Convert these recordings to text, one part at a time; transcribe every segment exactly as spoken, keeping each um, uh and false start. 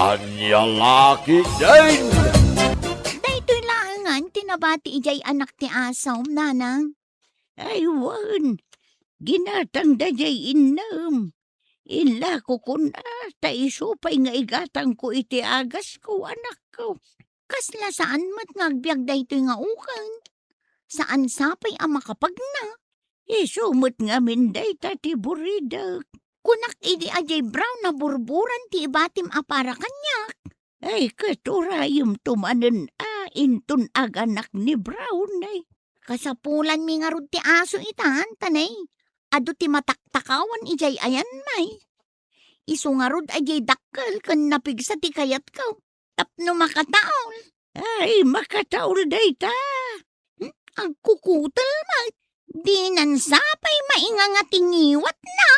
Ania la ketdin? Daytoy laengen ti nabati idiay anak ti asom, nanang. Ay, wen. Ginatangda diay innem. Inlako kuna, ta isu pay nga igatangko iti agasko, anakko. Kasla saan met nga agbiag daytoy nga uken. Saan sapay a makapagna. Isu met ngamin dayta ti buridek. Kunak idi a diay brown a burburan ti ibatim a para kaniak. Ay, ket urayemto manen a inton aganak ni brown, ay. Kasapulanmi ngarud ti aso itan, ta nay, adu ti mataktakawan idiay ayanmi. Isu ngarud a diay dakkel ken napigsa ti kayatko tapno makataol. Ay, makataol dayta. Hmm, agkukutel met. Dinan sapay mainganga ti ngiwatna.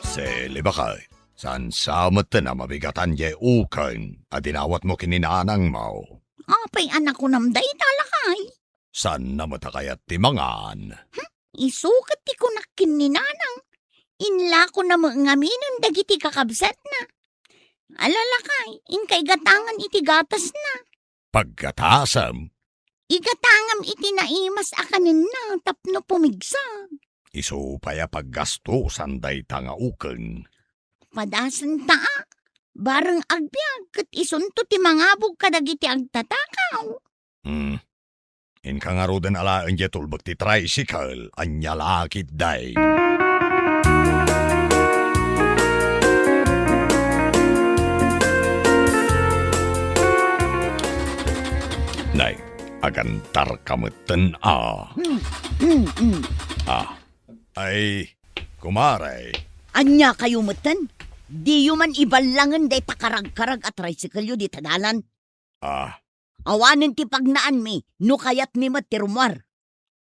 Sili, baket, saan sa met a mabigatan diay uken a dinawatmo ken ni nanangmo? Apay a nakunam dayta, lakay? Saanna met a kayat ti mangan? Hmm? Isu ket ti kunak ken ni nanang. Inlakona met ngaminen dagiti kakabsatna. Ala, lakay, inka igatangan iti gatasna. Paggatasem? Igatangam iti naimas a kanenna tapno pumigsa. Isu pay a paggastosan dayta nga uken. Padasenta a, bareng agbiag ket isunto ti mangabog kadagiti agtatakaw. Hmm. Inka ngaruden alaen diay tulbek ti tricycle, ania la ketdin? Nay, agantarka metten a. Hmm, hmm, hmm. Ah, ay, kumare. Ania kayo metten? Diyo man iballangen dayta karagkarag a tricycle-yo dita dalan? Ah. Awanen ti pagnaanmi no kayatmi met ti rummuar.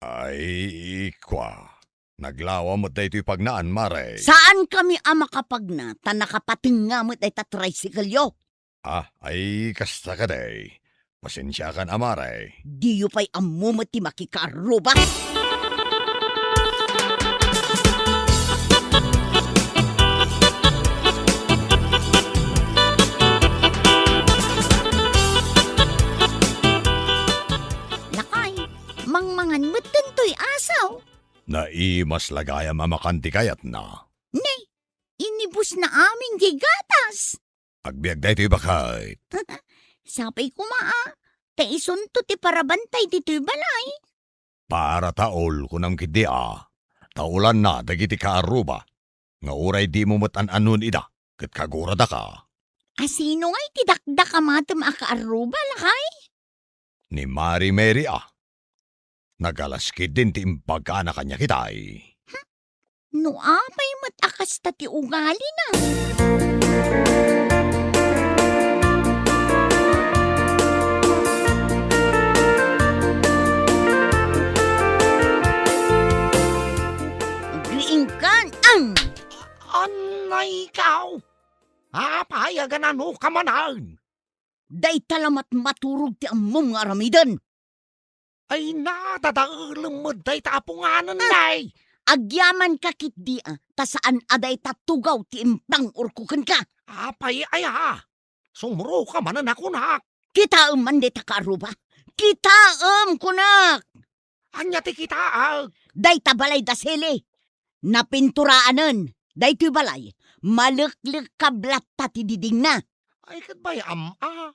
Ay, kua. Naglawa met daytoy pagnaan, mare. Saankami a makapagna ta nakapatengnga met dayta tricycle-yo. Ah, ay, kasta kadi. Pasensiakan a, mare. Diyo pay ammo met ti makikaarruba. Lakay, mangmangan metten toy asaw. Naimas la gayam a makan ti kayatna. Ne, inibusna amin diay gatas. Agbiag daytoy, baket. Sapay koma a, ta isunto ti parabantay ditoy balay. Para taol, kunam ketdi a, taolanna dagiti kaarruba, nga uray dimo met an-anuen ida, ket kaguradaka. A sino ngay ti dakdak a matem a kaarruba, lakay? Ni Mari Mary a. Nagalas ketdin ti imbagana kaniak itay. Hmm? No apay met a kasta ti ugalina. Agriingkan, ang! Anay ikaw? Apay a ganano ka manen? Dayta la met maturog ti ammom nga aramiden. Ay, nadadaelem met dayta a punganen, ah, nay. Agyamanka ketdi a, ta saan a dayta tugaw ti impang-orko kenka. Apay aya? Sumro ka manen a kunak. Kitaem man dayta kaarruba. Kitaem, kunak. Ania ti kitaek? Dayta balay da Sili. Napinturaanen. Daytoy balay, maleklekkab latta ti didingna. Ay, ket bay-am a.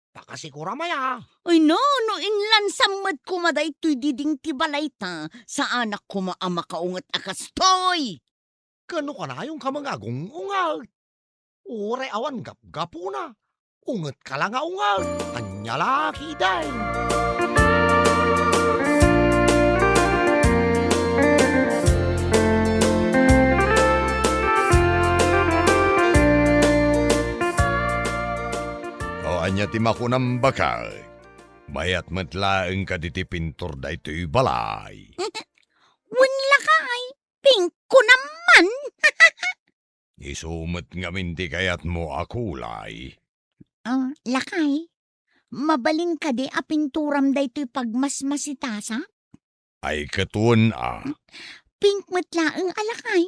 Pakasikuram aya. Ay, no, no inlansam met koma daytoy diding ti balayta, saanak koma a makaunget a kastoy. Ket no kanayonka nga agung-unget, uray awan gapgapuna, ungetka la nga unget. Ania la ketdin? O, ania ti makunam, baket? Mayat met laeng kadi ti pintor daytoy balay. Wen, lakay, pink ko naman. Isu met ngamin ti kayatmo a kulay. Ah, lakay, mabalin kadi a pinturam daytoy pagmasmasitasak? Ay, ket wen a. Pink met laeng a, lakay.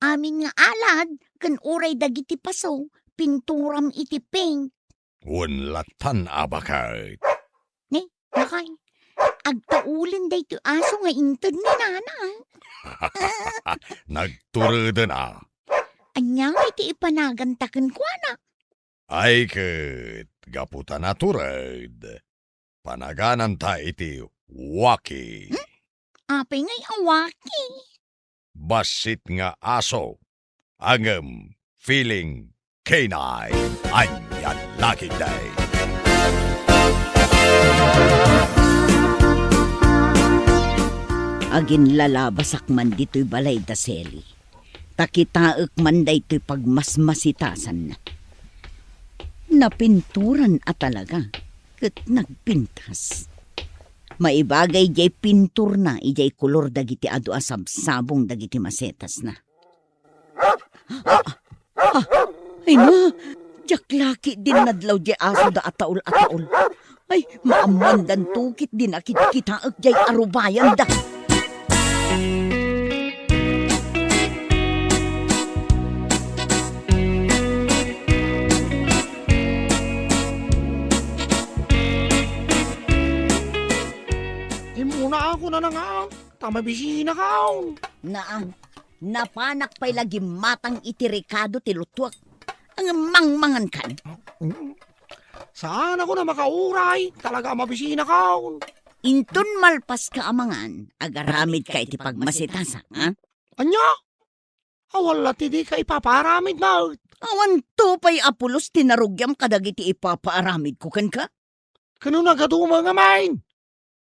amin nga alad ken uray dagiti paso, pinturam iti pink. Wen lattan a baket. Ne, lakay, agtaulen daytoy aso nga inted ni nana. Nagtureden a. Ania nga iti ipanaganta kenkuana? Ay ket, gapu ta natured, panagananta iti Waki. Hmm? Apay ngay a Waki? Bassit nga aso, ngem feeling canine. Ania la ketdi. Aginlalabasak man ditoy balay da Sally. Ta kitaek man daytoy pagmasmasitasanna. Napinturan a talaga, ket nagpintas. Maibagay diay pinturna idiay kolor dagiti adu a sabsabong dagiti masetasna. Ah, ah, ay na, diak la ketdin nadlaw diay asoda a taul a taul. Ay, maammoandanto ketdin a kitkitaek diay arubayanda. Immunaak unana nga, ta mabisinakon. Naa, napanak pay la gimmatang iti rekado ti lutuek. Ngem mangmangankan. Mm. Saanak a makauray, talaga a mabisinakon. Inton malpaska a mangan, agaramidka iti pagmasitasak, ha? Ania? Awan la ti dika ipapaaramid met. Awanto pay a pulos ti narugiam kadagiti ipapaaramidko kenka? Ken no nagadu met ngamin,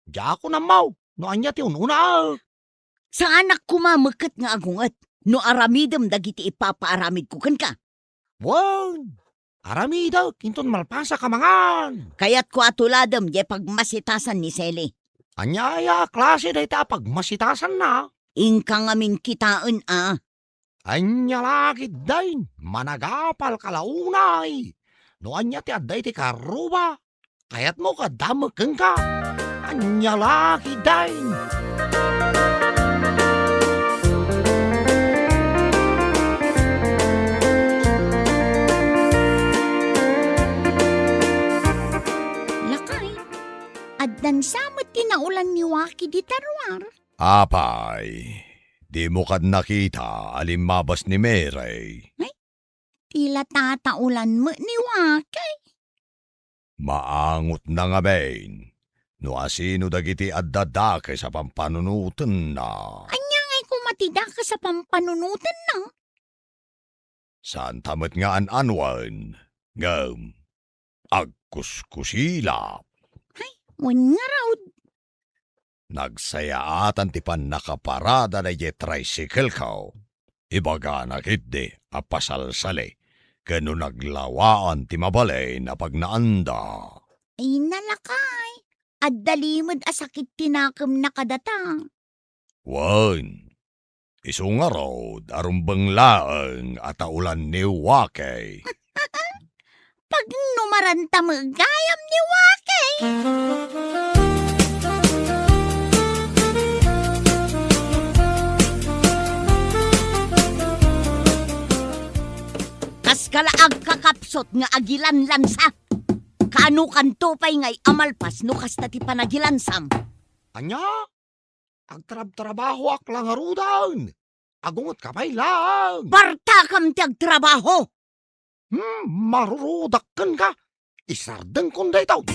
diakon ammo no ania ti un-unaek. Saanak koma met ket nga agunget no aramidem dagiti ipapaaramidko kenka. Wen, aramidek inton malpasak a mangan. Kayatko a tuladem diay pagmasitasan ni Sally. Ania aya a klase dayta a pagmasitasanna? Inka ngamin kitaen a. Ania la ketdin, managapalka la unay. No ania ti adda iti karruba, kayatmo nga adda met kenka. Ania la ketdin. Lakay, addan sa met ti naulan ni Waki dita ruar. Apay, dimo kad nakita a limmabas ni Mary? Ay, ti la tataulan met ni Waki. Maangotna ngamin no asino dagiti adda dakes a pampanunotenna. Ania ngay koma ti dakes a pampanunotenna? Saanta met nga an-anuen, ngem agkuskusilap. Ay, wen ngarud. Nagsayaatan ti pannakaparada daydiay tricycle-ko. Ibagana ketdi a pasalsali ken no naglawaan ti mabalin a pagnaanda. Ay, nalakay. Adda limed a sakit ti nakemna kadata. Wen, isu ngarud a rumbeng laeng a taulan ni Waki. Pagnumaranta met gayam ni Waki. Kaska la agkakapsut nga agilanlansa. Kaanokanto pay ngay a malpas no kasta ti panagilansam? Ania? Agtrabtrabahoak la ngaruden. Agungetka pay laeng. Partakam ti agtrabaho! Hmm, marurudak kenka. Isardengkon daytoy.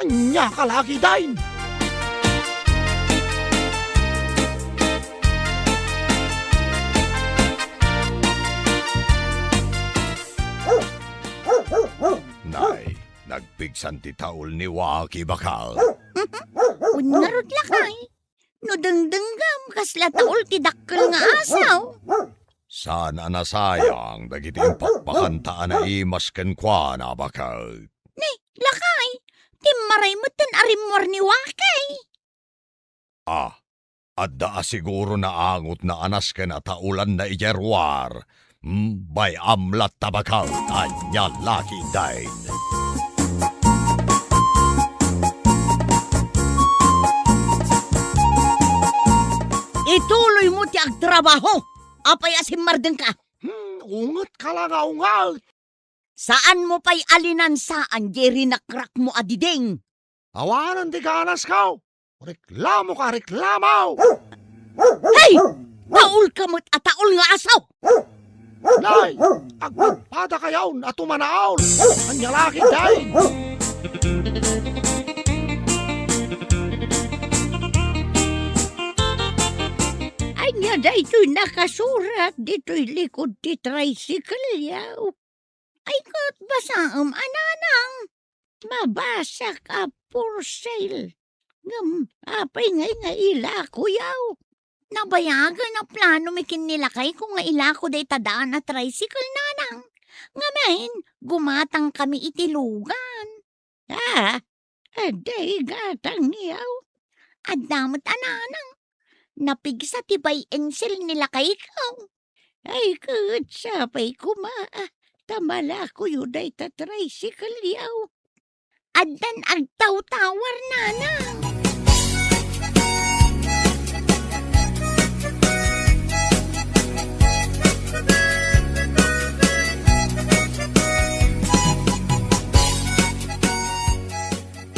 Ania ka la ketdin? Nay, nagpigsan ti taul ni Waki, bakal. Wen ngarud, lakay. No dengdenggam, kasla taul ti dakkel nga asaw. Saan a nasayang dagiti impakpakanta a naimas kenkuana, baket. Ni, lakay, timmaray metten a rimmuar ni Wakay. Ah, adda a siguro naangotna a nasken a taulanna idiay ruar. Hmm, bay-am latta, baket, ania la ketdin. Ituloymo ti agtrabaho. Apay a simmardengka? Hmm, ungetka la nga unget. Saanmo pay a linansaan diay rinakrakmo a diding. Awanen ti ganasko. Reklamoka, reklamo! Hey! Taolka met a taol nga aso! Nay, agpadpadakayon a tumanaol! Ania la ketdin? Ania daytoy nakasurat ditoy likod ti tricycle-yaw? Ay, ket basaem a, nanang. Mabasak a for sale. Ngem apay ngay nga ilakoyaw? Nabayagen a planomi ken ni lakayko nga ilako dayta daan a tricycle, nanang. Ngamin, gumatangkami iti lugan. Ah, adda gatangyaw. Adda met a, nanang. Napigsa ti buy and sell ni lakayko. Ay, ket sapay koma, ah, ta malakoyo dayta tricycle-yaw. Addan agtawtawar, nanang.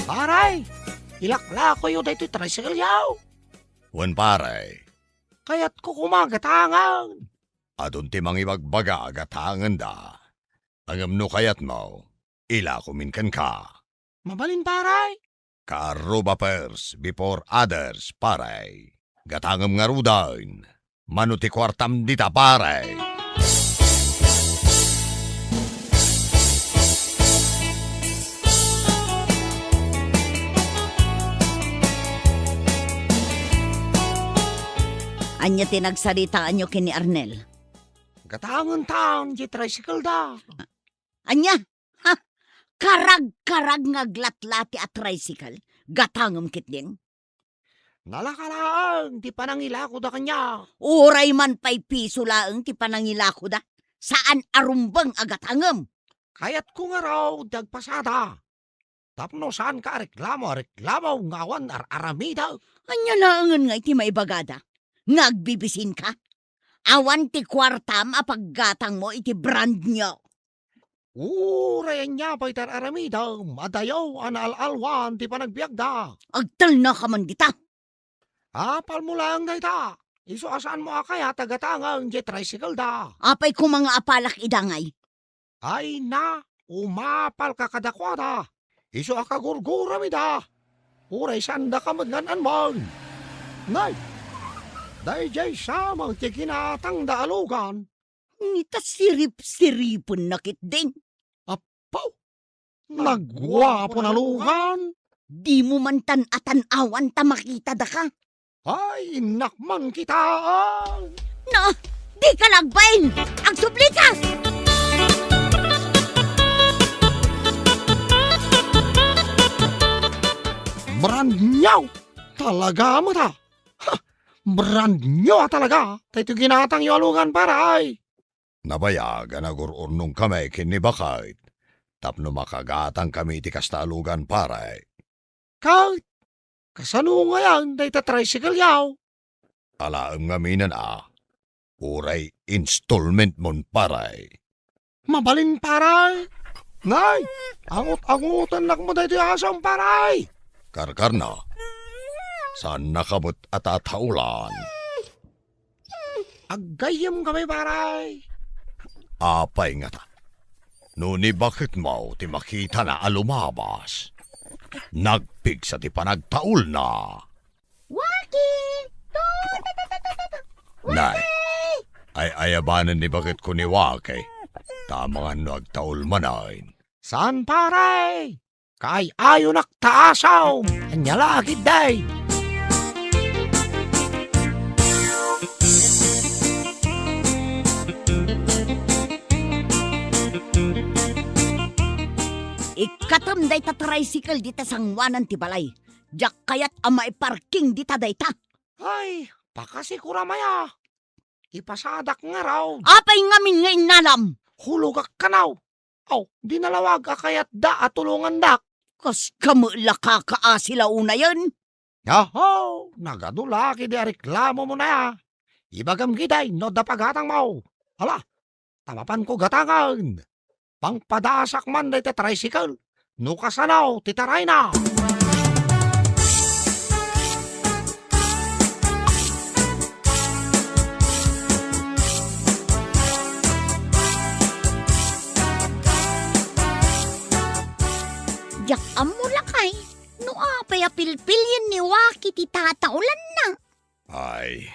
Pare, ilaklakoyo daytoy tricycle-yaw. Wen, pare. Kayatko koma gatangen. Adun ti mangibagbaga a gatangenda. Ngem no kayatmo, ilakomin kenka. Mabalin, pare. Kaarruba first before others, pare. Gatangem ngaruden. Mano ti kuartam dita, pare? Ania ti nagsaritaanyo ken ni Arnel? Gatangentan ti tricycle da. Ania? Ha? Karagkarag nga aglatlati a tricycle? Gatangem ketdin? Nalaka laeng ti panangilakoda kaniak. Uray man pay piso laeng ti panangilakoda, saan a rumbeng a gatangem. Kayatko ngarud ti agpasada. Tapno saanka a reklamo a reklamo nga awan ar-aramidek. Ania laengen ngay ti maibagada? Nga agbibisinka? Awan ti kuartam a paggatangmo iti brand new. Uray ania pay ti ar-aramidem, adayo a naal-alwan ti panagbiagda. Agtalnaka man dita. Apalmo laeng dayta. Isu a saanmo a kayat a gatangen diay tricycle da. Apay koma nga apalak ida ngay? Ay na, umapalka kadakuada. Isu a kagurguram ida. Uray saandaka met nga an-anman. Nay, daydiay sa met ti ginatangda a lugan. Ita sirip-siripenna ketdin. Apo, naguapon a lugan. Dimo man tan-awan ta makitada ka. Ay, innak man kitaan. Na, dika la agbain! Agsublika! Brand new talaga met a. Ha! Brand new a talaga daytoy ginatangyo a lugan, pare. Nabayag a nagur-urnongkami ken ni Baket tapno makagatangkami iti kasta a lugan, pare. Ket kasano ngayen dayta tricycle-yo? Alaem ngaminen a, uray installment-mon, pare. Mabalin, pare. Nay, angut-angutennak met daytoy asom, pare. Karkarna, saannaka met a tataolan. Aggayyemkami, pare. Apay ngata? No ni Baketmo ti makitana a lumabas, nagpigsa ti panagtaolna. Waki! Nay, ay-ayabanen ni Baketko ni Waki, ta amangan no agtaol manen. Saan, pare? Kaay-ayonak ta asom! Ania la ketdi? Ikkatem dayta tricycle dita sangoanan ti balay. Diak kayat a maiparking dita dayta. Ay, pakasikoram aya. Ipasadak ngarud. Apay ngamin nga innalam? Hulogak kano. Aw, di nalawag a kayatda a tulongandak. Kaskam la kakaasi la unayen. Aho, nagadu la ketdi a reklamomon aya. Ibagam gidi no adda pagatangmo. Ala, ta mapanko gatangen. Pangpadaasak man dayta tricycle no kasano ti tarayna. Diak ammo, lakay, no apay a pilpilien ni Waki ti tataulanna. Ay,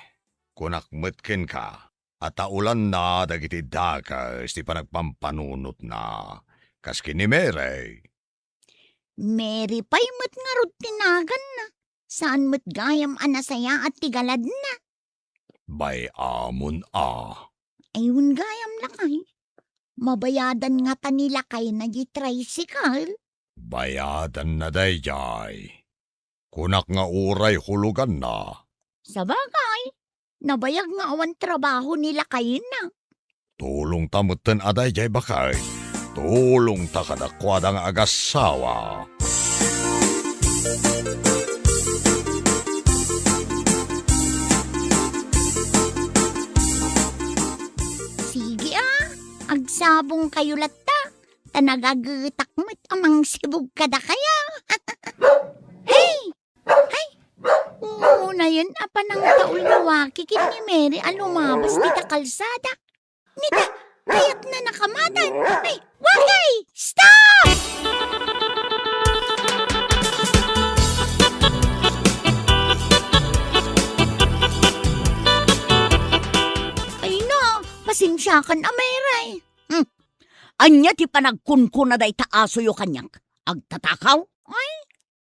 kunak met kenka, a taulanna dagiti dakes ti panagpampanunotna, kas ken ni Mary. Mary pay met ngarud ti naganna. Saan met gayam a nasayaat ti galadna. Bay-amon a. Ay, wen gayam, lakay. Mabayadan ngata ni lakayna di tricycle? Bayadanna daydiay. Kunak nga uray huloganna. Sabagay, nabayag nga awan trabaho ni lakayna. Tulongta metten a daydiay, baket. Tulongta kadakuada nga agassawa. Sige a, agsabongkayo latta, ta nagagetak met a mangsibog kadakayo. Hey! Ay, unayen a panangtaul ni Waki ken ni Mary a lumabas dita kalsada. Nita, kayatna nakamatan. Ay, Waki! Stop! Ay na, pasensiakan a, Mary. Hmm. Ania ti panagkunkuna dayta asoyo kaniak? Agtatakaw? Ay,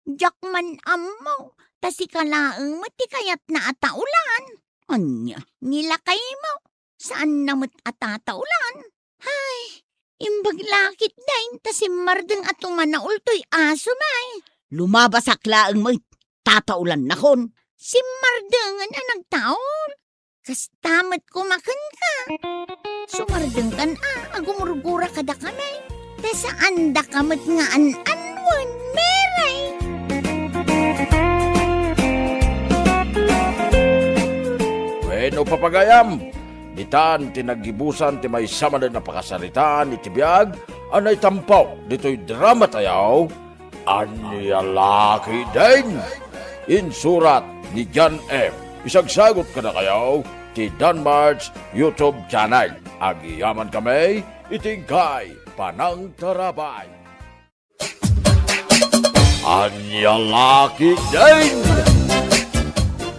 diak man ammo, ta sika laeng met ti kayatna a taulan. Ania? Ni lakaymo, saanna met a tataulan. Ay, imbag la ketdin ta simmardeng a tumanaul toy asom ay. Lumabasak laeng met, tataulannakon. Simmardengen a nagtaul. Kasta met koma kenka. Sumardengkan a, agumurgura kadakami. Ta saandaka met nga an-anuen, Mary. Wenno, papagayam, ditan ti naggibusan ti maysa manen a pakasaritaan iti biag a naitampo ditoy drama tayo, Ania la ketdin? Insurat ni John M. Isagsagut kadakayo ti Danmart's YouTube channel. Agyamankami iti inkay panangtarabay. Ania la ketdin?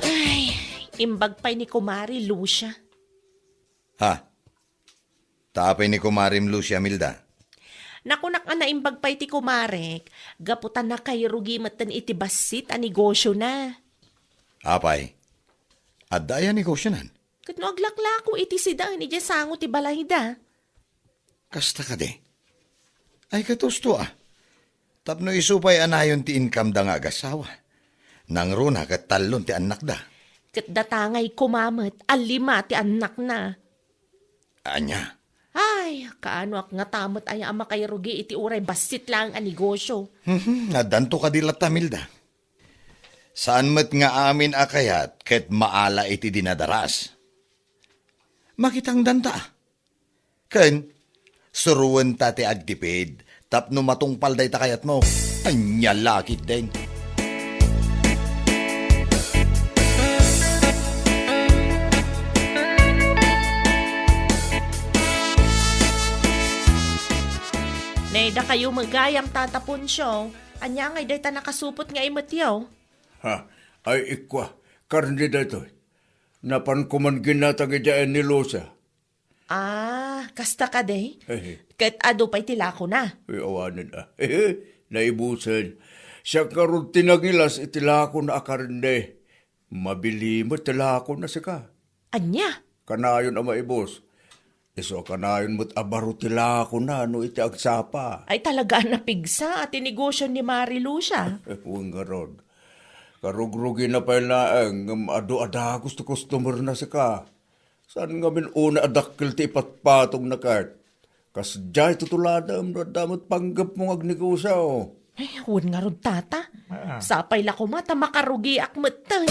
Ay, imbag pay ni Kumari Lucia. Ha? Ta apay ni Kumarem Lucia, Milda? Nakunak nga naimbag pay ti kumarek, gapu ta nakairugi metten iti bassit a negosiona. Apay? Adda aya negosionan? Ket no aglaklako iti sidaen idiay sango ti balayda. Kasta kadi? Ay, katusto a. Tapno isu pay a nayon ti income da nga agassawa. Nangruna ket tallon ti annakda. Ket data ngay koma met a lima ti annakna. Ania? Ay, kaanoak ngata met aya a makairugi iti uray bassit laeng a negosio. Mhm, addanto kadi latta, Milda. Saan met nga amin a kayat ket maala iti dinadaras. Makitangdanta. Ken, suruenta ti agtipid tapno matungpal dayta kayatmo. Ania la ketdin? Nay, dakayo met gayam, Tata Poncio. Ania ngay dayta nakasupot nga imetyo? Ha, ay ikua, karne daytoy. Napan koman ginatang idiay ni Lucia. Ah, kasta kadi? Hehe. Ket adu pay ti lakona? Ay, awanen a. Hehe, naibusen. Siak ngarud ti nangilas iti lakona a karne. Mabili met ti lakona sika. Ania? Kanayon a maibus. Isu a kanayon met a baro ti lakona no iti agsapa. Ay, talaga a napigsa ti negosio ni Mari Lucia. Wen ngarud. Karugrugina pay laeng ngem adu a dagus ti customer-na sika. Saan ngamin unay a dakkel ti ipatpatongna ket. Kasdiay tutuladem no adda met panggepmo nga agnegosio. Ay, wen ngarud, Tata. Ah. Sapay la koma ta makarugiak metten.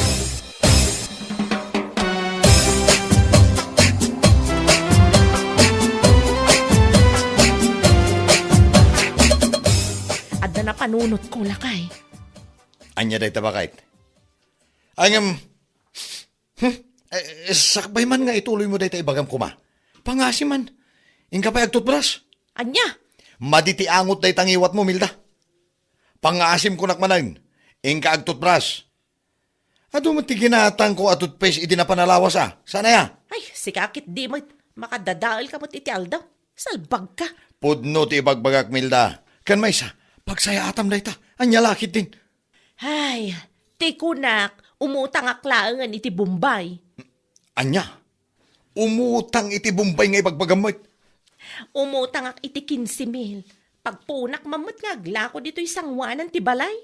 Anunotko, lakay. Ania dayta, baket? Ngem, hmm? Eh, sakbay man nga ituloymo dayta ibagam koma. Pangngaasim man. Inka pay agtutbras. Ania? Madi ti angot dayta ngiwatmo, Milda. Pangngaasim kunak manen. Inka agtutbras. Adu met ti ginatangko a toothpaste idi napan a lawas a. Saan aya? Ay, sika ketdi met. Makadadaelka met iti aldaw. Salbagka. Pudno ti ibagbagak, Milda. Ken maysa, pagsayaatam dayta. Ania la ketdin? Ay, ti kunak, umutangak laengen iti Bombay. Ania? Umutang iti Bombay nga ibagbagam met? Umutangak iti kinse mil. Pagpunak man met nga aglako ditoy sangoanan ti balay.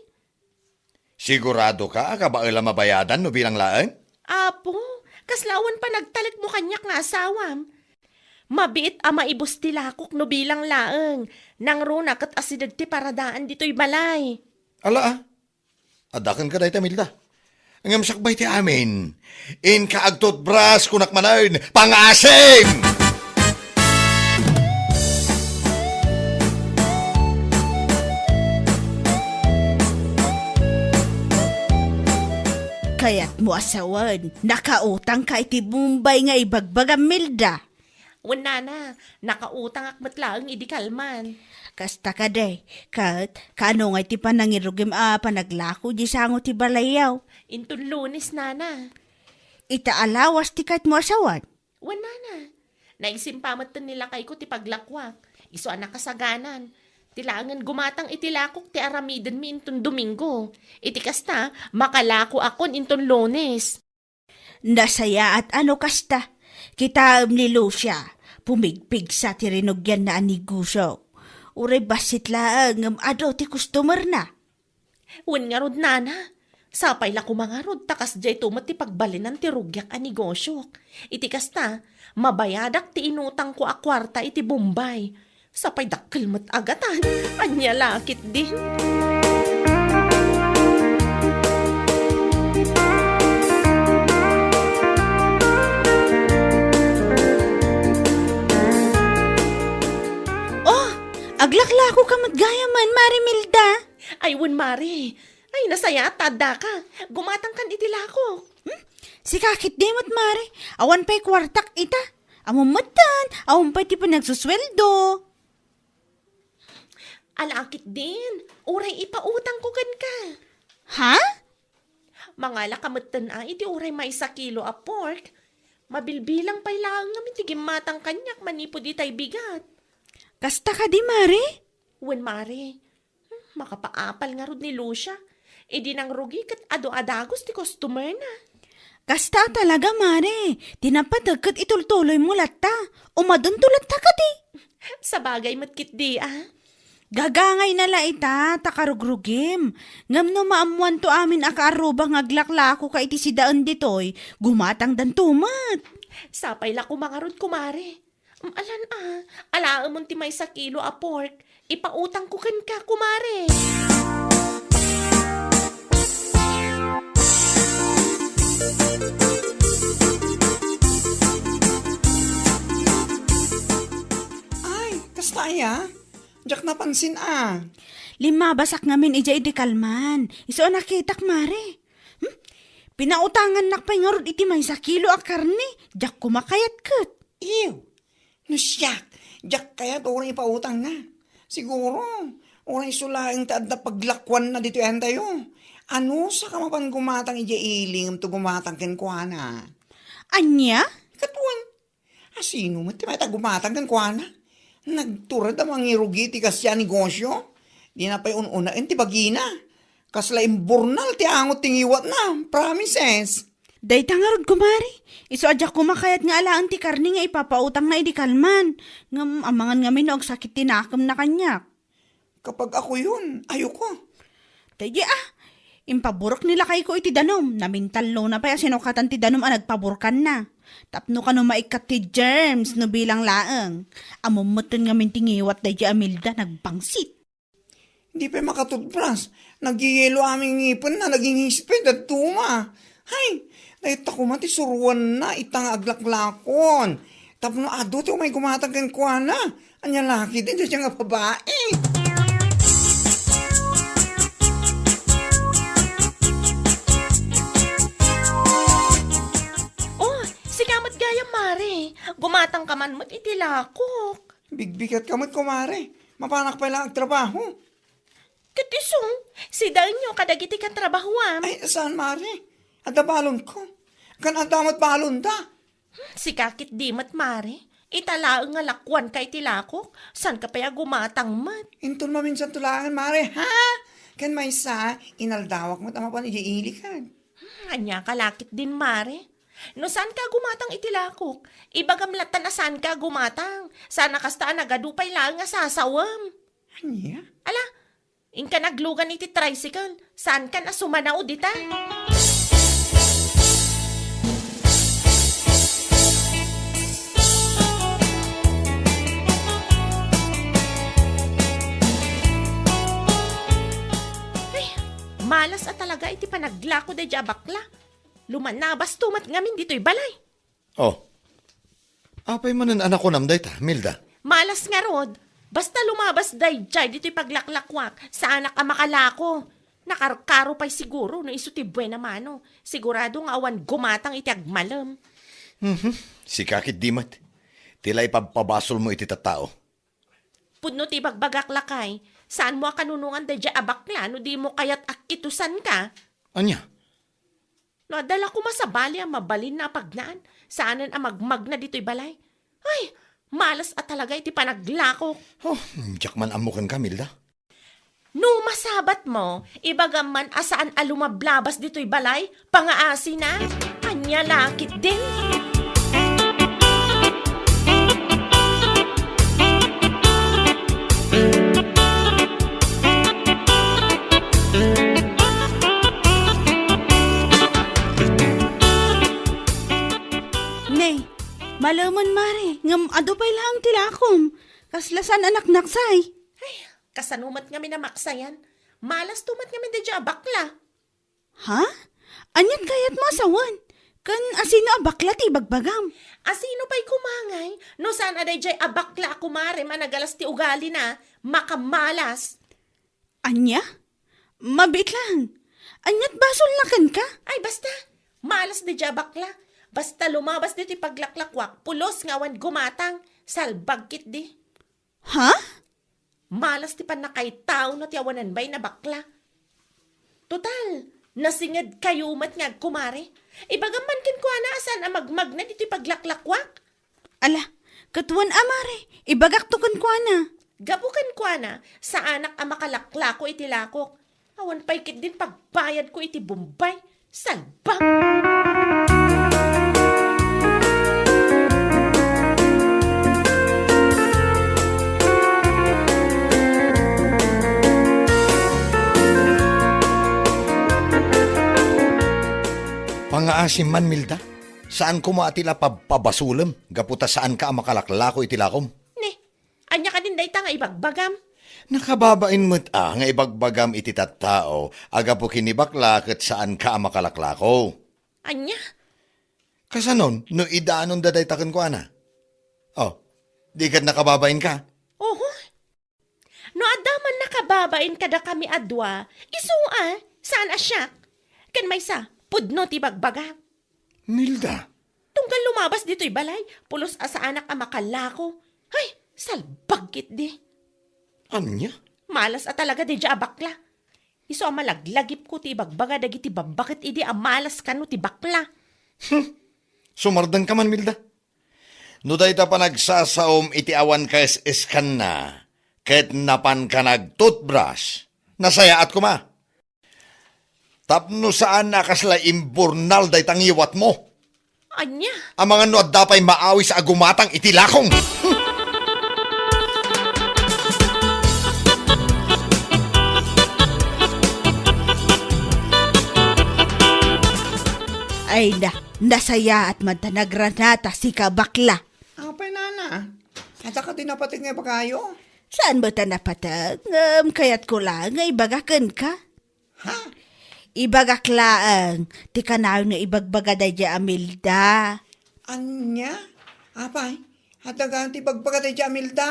Siguradoka a kabael a mabayadan no bilang laeng? Apo, kasla awan panagtalekmo kaniak nga asawam. Mabiit a maibus ti lakok no bilang laeng. Nangruna ket asideg ti paradaan ditoy balay. Ala, a. Adda kenka dayta, Milda. Ngem sakbay ti amin, inka agtutbras, kunak manen, pangngaasim! Kayatmo a sawen, nakautangka iti Bombay nga ibagbagam, Milda? Wen, nana, nakautangak met laeng idi kalman. Kasta kadi, ket kaano ngay ti panangirugim a panaglako di sango ti balayyo? Inton Lunes, nana. Ita a lawas ti kayatmo a sawen? Wen, nana. Naigsimpa metten ni lakayko ti paglakuak. Isu a nakasaganan. Ti laengen gumatang iti lakok ti aramidenmi inton Domingo. Iti kasta, makalakoakon inton Lunes. Nasayaat a no kasta. Kitaem ni Lucia, pumigpigsa ti rinugianna a negosio. Uray bassit laeng ngem adu ti customerna. Wen ngarud, nana, sapay la koma ngarud ta kasdiay met ti pagbalinan ti rugiak a negosiok. Iti kasta, mabayadak ti inutangko a kuarta iti Bombay. Sapay dakkel met a gatan. Ania la ketdin? Oh, aglaklakoka met gayam, Mari Milda. Ay, wen, Mari. Ay, nasayaat ta addaka. Gumatangkan iti lakok. Hmm? Sika ketdi met, Mari. Awan pay kuartak ita. Ammom metten, awan pay ti panagsusueldo. Ala ketdin, uray ipautangko kenka. Ha? Mangalaka metten a iti uray maysa kilo a pork. Mabilbilang pay laeng ngem iti gimmatang kaniak manipud itay bigat. Kasta kadi, Mari? Wen, Mari. Hmm, makapaapal ngarud ni Lucia. Idi nangrugi ket adu a dagus ti customerna. Kasta talaga, Mari. Ti napateg ket itultuloymo latta. Umadunto latta kadi. Sabagay met ketdi, a. Gagangayna la ita, ta karugrugim. Ngem no maammoanto amin a kaarruba nga aglaklakoka iti sidaen ditoy, gumatangdanto met. Sapay la koma ngarud, kumare. Mm, alan a, alaemon ti maysa kilo a pork. Ipautangko kenka, kumare. Ay, kasta aya? Diak napansin a. Limmabasak ngamin idiay idi kalman. Isu a nakitak, mare. Hmm? Pinautangannak pay ngarud iti maysa kilo a karne. Diak koma kayat ket. Ew, no siak, diak kayat uray ipautangna. Siguro, uray isu laeng ti adda paglakuanna ditoy entayo. Anusaka mapan gumatang idiay ili ngem to gumatang kenkuana? Ania? Ket wen, asino met ti mayat a gumatang kenkuana? Nagtured a mangirugi ti kasdiay a negosio. Dina pay un-unaen ti bagina. Kasla imburnal ti angot ti ngiwatna. Promises. Dayta ngarud, kumare. Isu a diak koma kayat nga alaen ti karne nga ipapautangna idi kalman. Ngem amangan ngamin no agsakit ti nakemna kaniak. Kapag ako yun, ayoko. Daydi a, impaburek ni lakayko iti danum. Namintallona pay a sinukatan ti danum a nagpaburkanna. Tapno kano maikkat ti germs no bilang laeng. Ammom metten ngamin ti ngiwat daydi a Milda, nagbangsit. Di pay makatutbras. Nagyeyelo amin ngipenna, nagingisit pay dadduma. Hay, dayta koma ti suruanna ita nga aglaklakon. Tapno adu ti umay gumatang kenkuana. Ania la ketdi dayta nga babai? Gumatangka man met iti lakok. Bigbigatka met, kumare. Mapanak pay la agtrabaho. Ket isu, sidaenyo kadagiti katrabahoam. Ay, saan, mare. Adda balonko. Ken adda met balonda. Hmm, sika ketdi met, mare. Ita laeng nga lakuanka iti lakok, saanka pay a gumatang met. Inton maminsanto laeng, mare, ha? Ken maysa, inaldawak met a mapan idiay ilikan. Hmm, ania ka la ketdin, mare? No saanka a gumatang iti lakok, ibagam latta a saanka a gumatang. Saan a kasta a nagadu pay laeng a sasawem. Ania? Ala, inka naglugan iti tricycle. Saankan a sumanao dita. Ay, malas a talaga iti panaglako daydiay a bakla. Lumanabasto met ngamin ditoy balay. Oh. Apay manen a nakunam dayta, Milda? Malas ngarud. Basta lumabas daydiay ditoy paglaklakuak, saanak a makalako. Nakarkaro pay siguro no isu ti buena mano. Sigurado nga awan gumatang iti agmalem. Mhm. Sika ketdi met. Ti la ipabpabasolmo iti tattao. Pudno ti ibagbagak, lakay. Saanmo a kanunongan daydiay a bakla no dimo kayat a kitusanka. Ania? No adda la koma sabali a mabalinna a pagnaan, saanen a magmagna ditoy balay. Ay, malas a talaga iti panaglakok. Oh, diak man ammo kenka, Milda. No masabatmo, ibagam man a saan a lumablabas ditoy balay, pangaasina. Ania la ketdin? Ne, malemen, mare, ngem adu pay laeng ti lakom. Kasla saan a naknaksay. Ay, kasano met ngamin a maksayan? Malas to met ngamin daydiay a bakla. Ha? Aniat kayatmo a sawen? Ken asino a bakla ti ibagbagam? Asino pay koma ngay no saan a daydiay a bakla a kumarem a nagalas ti ugalina, makamalas? Ania? Mabiit laeng. Aniat basolna kenka? Ay, basta. Malas daydiay a bakla. Basta lumabas ditoy paglaklakuak, pulos nga awan gumatang. Salbag ketdi. Ha? Malas ti pannakaitaona ti awanan bain a bakla. Total, nasingedkayo met nga agkumare. Ibagam man kenkuana a saan a magmagna ditoy paglaklakuak. Ala, ket wen a, mare, ibagakto kenkuana. Gapu kenkuana, saanak a makalaklako iti lakok. Awan pay ketdin pagbayadko iti Bombay. Salbag! Pangaasim man, Milda. Saan koma a ti la pabpabasolem gapu ta saanka a makalaklako iti lakom. Ne, ania kadin dayta nga ibagbagam? Nakababain met a nga ibagbagam iti tattao a gapu ken ni bakla ket saanka a makalaklako. Ania? Kasanon no idanonda dayta kenkuana? Oh, di ket nakababainka? Oho. No adda man nakababain kadakami a dua, isu a, saan a siak? Ken maysa, pudno ti bagbaga. Nilda. Tunggal lumabas ditoy balay, pulos a saanak a makalako. Ay, salbag ketdi. Ania? Malas a talaga daydiay a bakla. Isu a malaglagipko ti ibagbaga dagiti babbaket idi a malas kano ti bakla. Hmm. Sumardengka man, Milda. No dayta panagsasaom iti awan kaes-eskanna, ket napanka nag-toothbrush, nasayaat koma. Tapno saan a kasla imburnal dayta ngiwatmo. Ania? Amangan no adda pay maawis a gumatang iti lakong. Ay na, nasayaat man ta nagranata sika bakla. Apay, nana? Adda kadi napateg nga ibagayo? Saan met a napateg? Ngem kayatko laeng nga ibaga kenka. Ha? Ibagak laeng ti kanayon nga ibagbaga daydiay a Milda. Ania? Apay, adda gayam ti ibagbaga daydiay a Milda?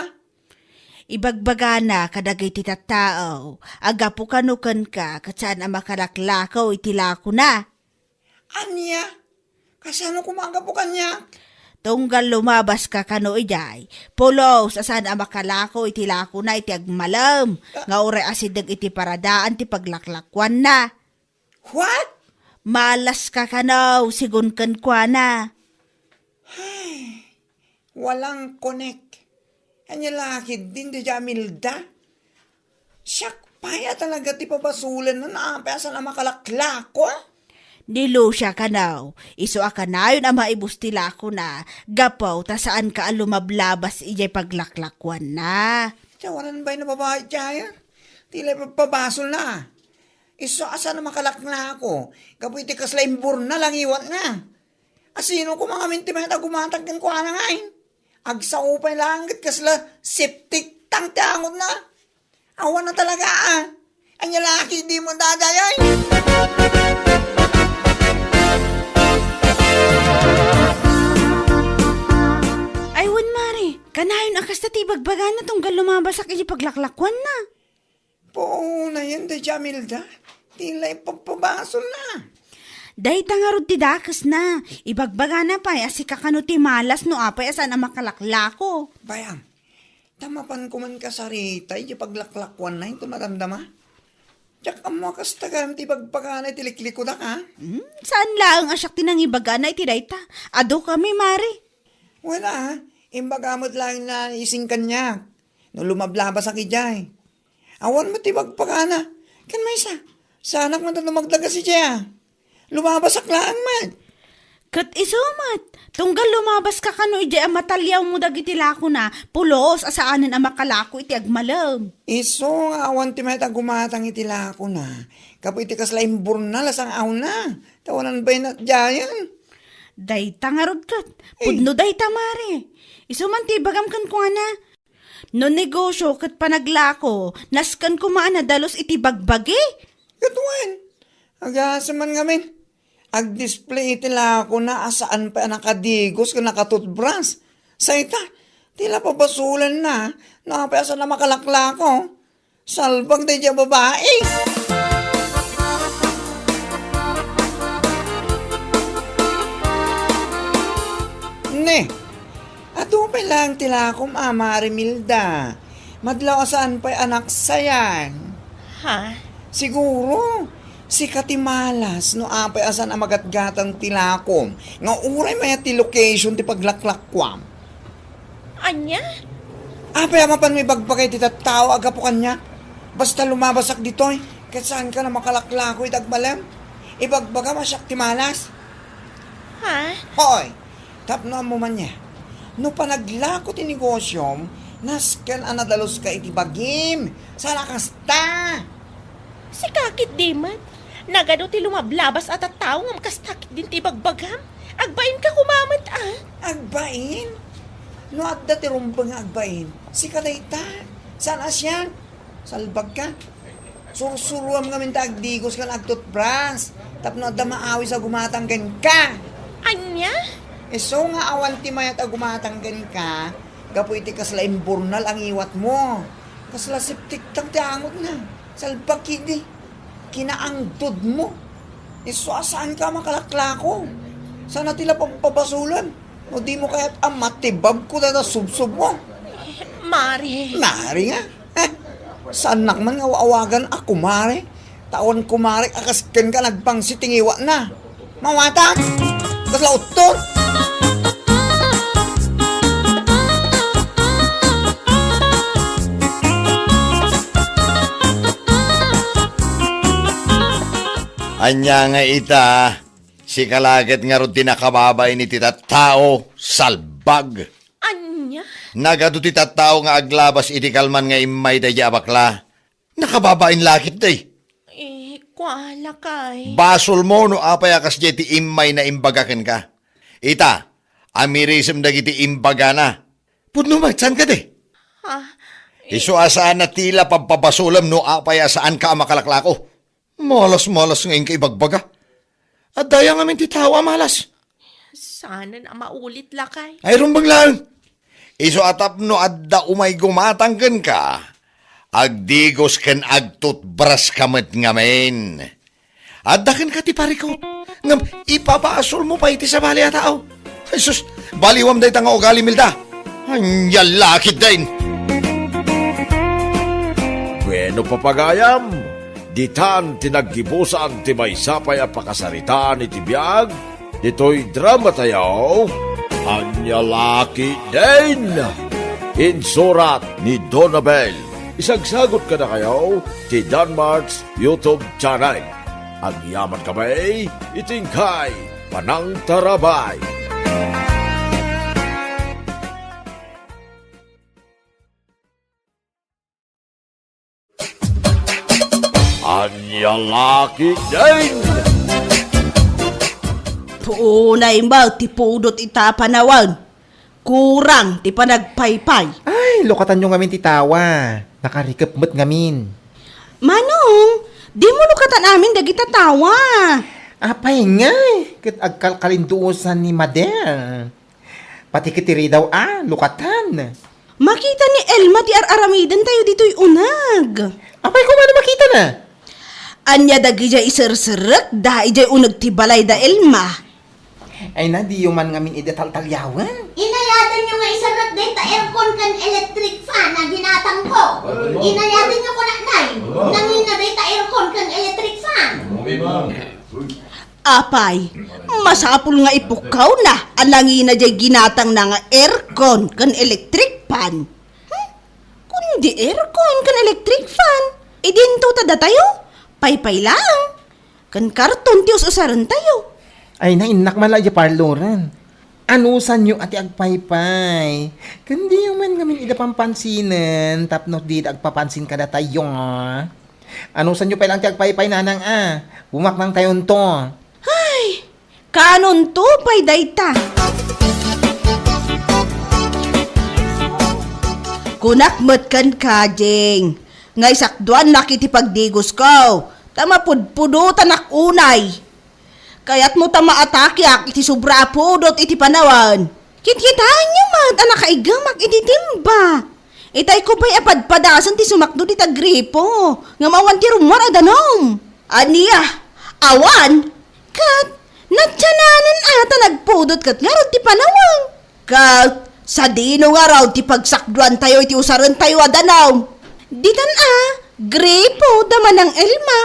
Ibagbagana kadagiti tattao a gapu kano kenka ket saan a makalaklako iti lakona. Ania? Kasano koma a gapu kaniak? Tunggal lumabaska kano idiay, pulos a saan a makalako iti lakona iti agmalem, nga uray asideg iti paradaan ti paglaklakuanna. What? Malaska kano, sigun kenkuana. Ay, walang connect. Ania la ketdin daydiay Imelda? Siak pay a talaga ti pabasolen no apay a saan a makalaklako? Ni Lucia kano, isu a kanayon a maibus ti lakona, gapu ta saanka a lumablabas idiay paglaklakuanna. Ti awanan bay a babai diay, ti la pagpabasolna. Isu a saan a makalaklako, gapu iti kasla imburnal a ngiwatna. Asino koma ngamin ti mayat a gumatang kenkuana ngay? Agsao pay laeng ket kasla septic tank ti angotna. Awan a talaga, a. Ania la ketdin daydiay? Ay, wen, Mare, kanayon a kasta ti ibagbagana tunggal lumabasak iti paglaklakuanna. Puonayen daydiay Imelda, ti la pagpabasolna. Dayta ngarud ti dakesna. Ibagbagana pay a sika kano ti malas no apay a saan a makalaklako. Bay-am, ta mapan koman kasarita iti paglaklakuanna inton madamdama. Diak ammo a kasta gayam ti ibagbagana iti liklikudak, a? Hmm, saan laeng a siak ti nangibagana iti dayta. Adu kami, Mare. Wen, a, imbaga met laeng ni Ising kaniak no lumablabasak idiay. Awan met ti ibagbagana. Ken maysa, saanak met a lumaglagas idiay, a. Lumabasak laeng met. Ket isu met, tunggal lumabaska kano idiay a mataliawmo dagiti lakona, pulos a saanen a makalako iti agmalem. Isu nga awan ti mayat a gumatang iti lakona, gapu iti kasla imburnal a sang-awna, ta awanan bay a natdiayen. Dayta ngarud ket, eh, pudno dayta, Mare. Isu man ti ibagam kenkuana. No negosio ket panaglako, nasken koma a nadalus iti bagbagi? Ket wen, agasem man ngamin. Agdisplay iti lakona a saan pay a nakadigos ken nakatutbras. Sayta, ti la pabasolenna no apay a saan a makalaklako. Salbag daydiay a babai. Ne, adu pay laeng ti lakom, a, Mare Imelda. Madlaw a saan pay a naksayan. Ha? Siguro, sika ti malas no apay a saan a magatgatang ti lakom nga uray mayat ti location ti paglaklakuam. Ania? Apay a mapanmo ibagbaga iti tattao a gapu kaniak? Basta lumabasak ditoy, ket saanka a makalaklako iti agmalem? Ibagbagam a siak ti malas. Ha? Hoy, tapno ammo man nia. No panaglako ti negosiom, nasken a nadaluska iti bagim. Saan a kasta? Sika ketdi met. Nagadu ti lumablabas a tattao ngem kasta ketdin ti ibagbagam. Agbainka koma met, a. Agbain? No adda ti rumbeng nga agbain, sika dayta. Saan a siak? Salbagka. Sursuruam ngamin ta agdigos ken agtutbras tapno adda maawis a gumatang kenka. Ania? Isu nga awan ti mayat a gumatang kenka gapu iti kasla imburnal a ngiwatmo. Kasla septic tank ti angotna. Salbag ketdi. Kinaangdodmo. Isu a saanka a makalaklako. Saan a ti la pagpabasolen no dimo kayat a matibabko dayta subsobmo. Mare. Mare nga? Eh, saannak man nga awagan a kumare. Ta awan kumare a kas kenka nagpangsit ti ngiwatna. Mawatan! Kasla utton! Ania nga ita, sika la ket ngarud ti nakababain iti tattao, salbag. Ania? Nagadu ti tattao nga aglabas iti kalman nga immay daydiay a bakla. Nakababain la ketdi. Eh, kua, lakay. Basolmo no apay a kasdiay ti immayna imbaga kenka. Ita, amirisem dagiti imbagana. Pudno met, saan kadi? Ha? Isu a saan a ti la pagpabasolem no apay a saanka a makalaklako. Malas-malas nga inka ibagbaga. Adda aya ngamin ti tao a malas. Saanen a maulit, lakay. Ay, rumbeng laeng. Isu a tapno adda umay gumatang kenka, agdigos ken agtutbraska met ngamin. Adda kenka ti parikut, ngem ipabasolmo pay iti sabali a tao. Jesus, baliwam dayta nga ugali, Milda. Ania la ketdin. Bueno, papagayam, ditan ti naggibusan ti maysa pay a pakasaritaan iti biag ditoy dramatayo, Ania la ketdin. Insurat ni Donabel. Isagsagut kadakayo ti Danmark's YouTube channel. Agyamankami iti inkay panangtarabay. Ania la ketdin? Puunay met ti pudot ita panawen. Kurang ti panagpaypay. Ay, lukatanyo ngamin ti tawa. Nakarikep met ngamin. Manong, dimo lukatan amin dagita tawa. Apay ngay, ket agkalkalinduosan ni Mader. Pati ket ti ridaw a, lukatan. Makita ni Elma ti ar-aramidentayo ditoy uneg. Apay koma no makitana? Ania dagidiay iserserekda idiay uneg ti balay da Elma? Ay na, diyo man ngamin ida taltaliawen. Inayatenyo nga iserrek dayta aircon ken electric fan a ginatangko. Inayatenyo koma, nay, nangina dayta aircon ken electric fan. Apay, masapul nga ipukkawna a nangina diay ginatangna nga aircon ken electric fan. Hmm? Kundi aircon ken electric fan, idinto ta datayo, paypay laeng. Ken karton ti us-usarentayo. Ay, nainnak man la idiay parloren. Anusanyo a ti agpaypay. Ken diyo man ngamin ida pampansinen tapno dida agpapansin kadatayo. Anusanyo pay laeng ti agpaypay, nanang a. Bumaknangtayonto. Ay, kanonto pay dayta. Kunak met kenka, Jing, nga isakduannak iti pagdigosko, ta mapudpudotanak unay. Kayatmo ta maatakeak iti sobra a pudot iti panawen. Kitkitaenyo met a nakaigemak iti timba. Itayko pay a padpadasen ti sumakdo dita gripo, ngem awan ti rummuar a danum. Ania? Awan? Ket natiananen a ta nagpudot ket ngarud ti panawen. Ket sadino ngarud ti pagsakduantayo iti usarentayo a danum? Ditan a, gripo da manang Elma.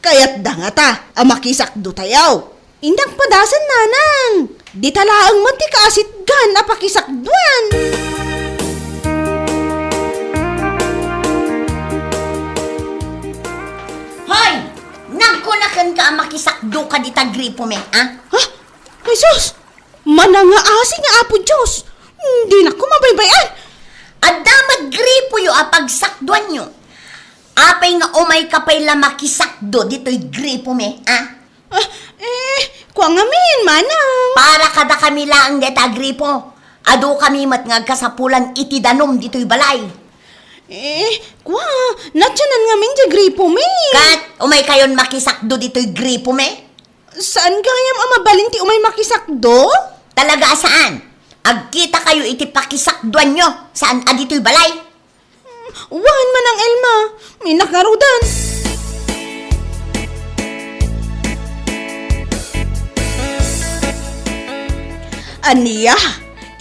Kayatda ngata a makisakdotayo. Innak padasen, nanang. Dita laeng met ti kaasitgan a pakisakduan. Hoy! Nagkuna kenka a makisakdoka dita gripo met, a? Ha? Jesus! Manangaasi nga Apo Dios! Dinak koma baybay-an! Adda met gripoyo a pagsakduanyo. Apay nga umayka pay la makisakdo ditoy gripo met, a? Ah, eh, kua ngamin, manang. Para kadakami laeng dayta a gripo. Adukami met nga agkasapulan iti danum ditoy balay. Eh, kua, natianan ngamin diay gripo met. Ket umaykayon makisakdo ditoy gripo met? Saan gayam a mabalin ti umay makisakdo? Talaga a saan. Agkitakayo iti pakisakduanyo, saan a ditoy balay. Wen, manang Elma, innak ngaruden. Ania?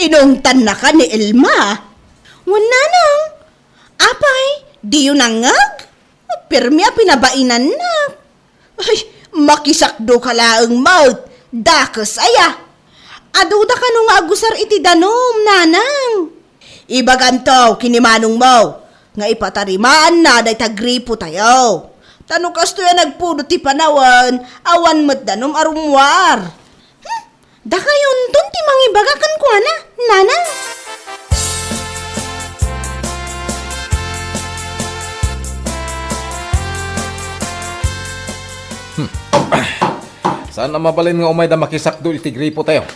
Inungtannaka ni Elma? Wen, nanang. Apay, diyo nangngeg? Permi a pinabainannak. Ay, makisakdoka laeng met. Dakes aya. Aduda kano nga agusar iti danum, nanang? Ibagamto ken ni manongmo nga ipatarimaanna dayta gripotayo. Ta no kastoy a nagpudot ti panawen, awan met danum a rummuar. Hmm? Dakayonton ti mangibaga kenkuana, nanang. Hmm. Saan a mabalin nga umayda makisakdo iti gripotayo?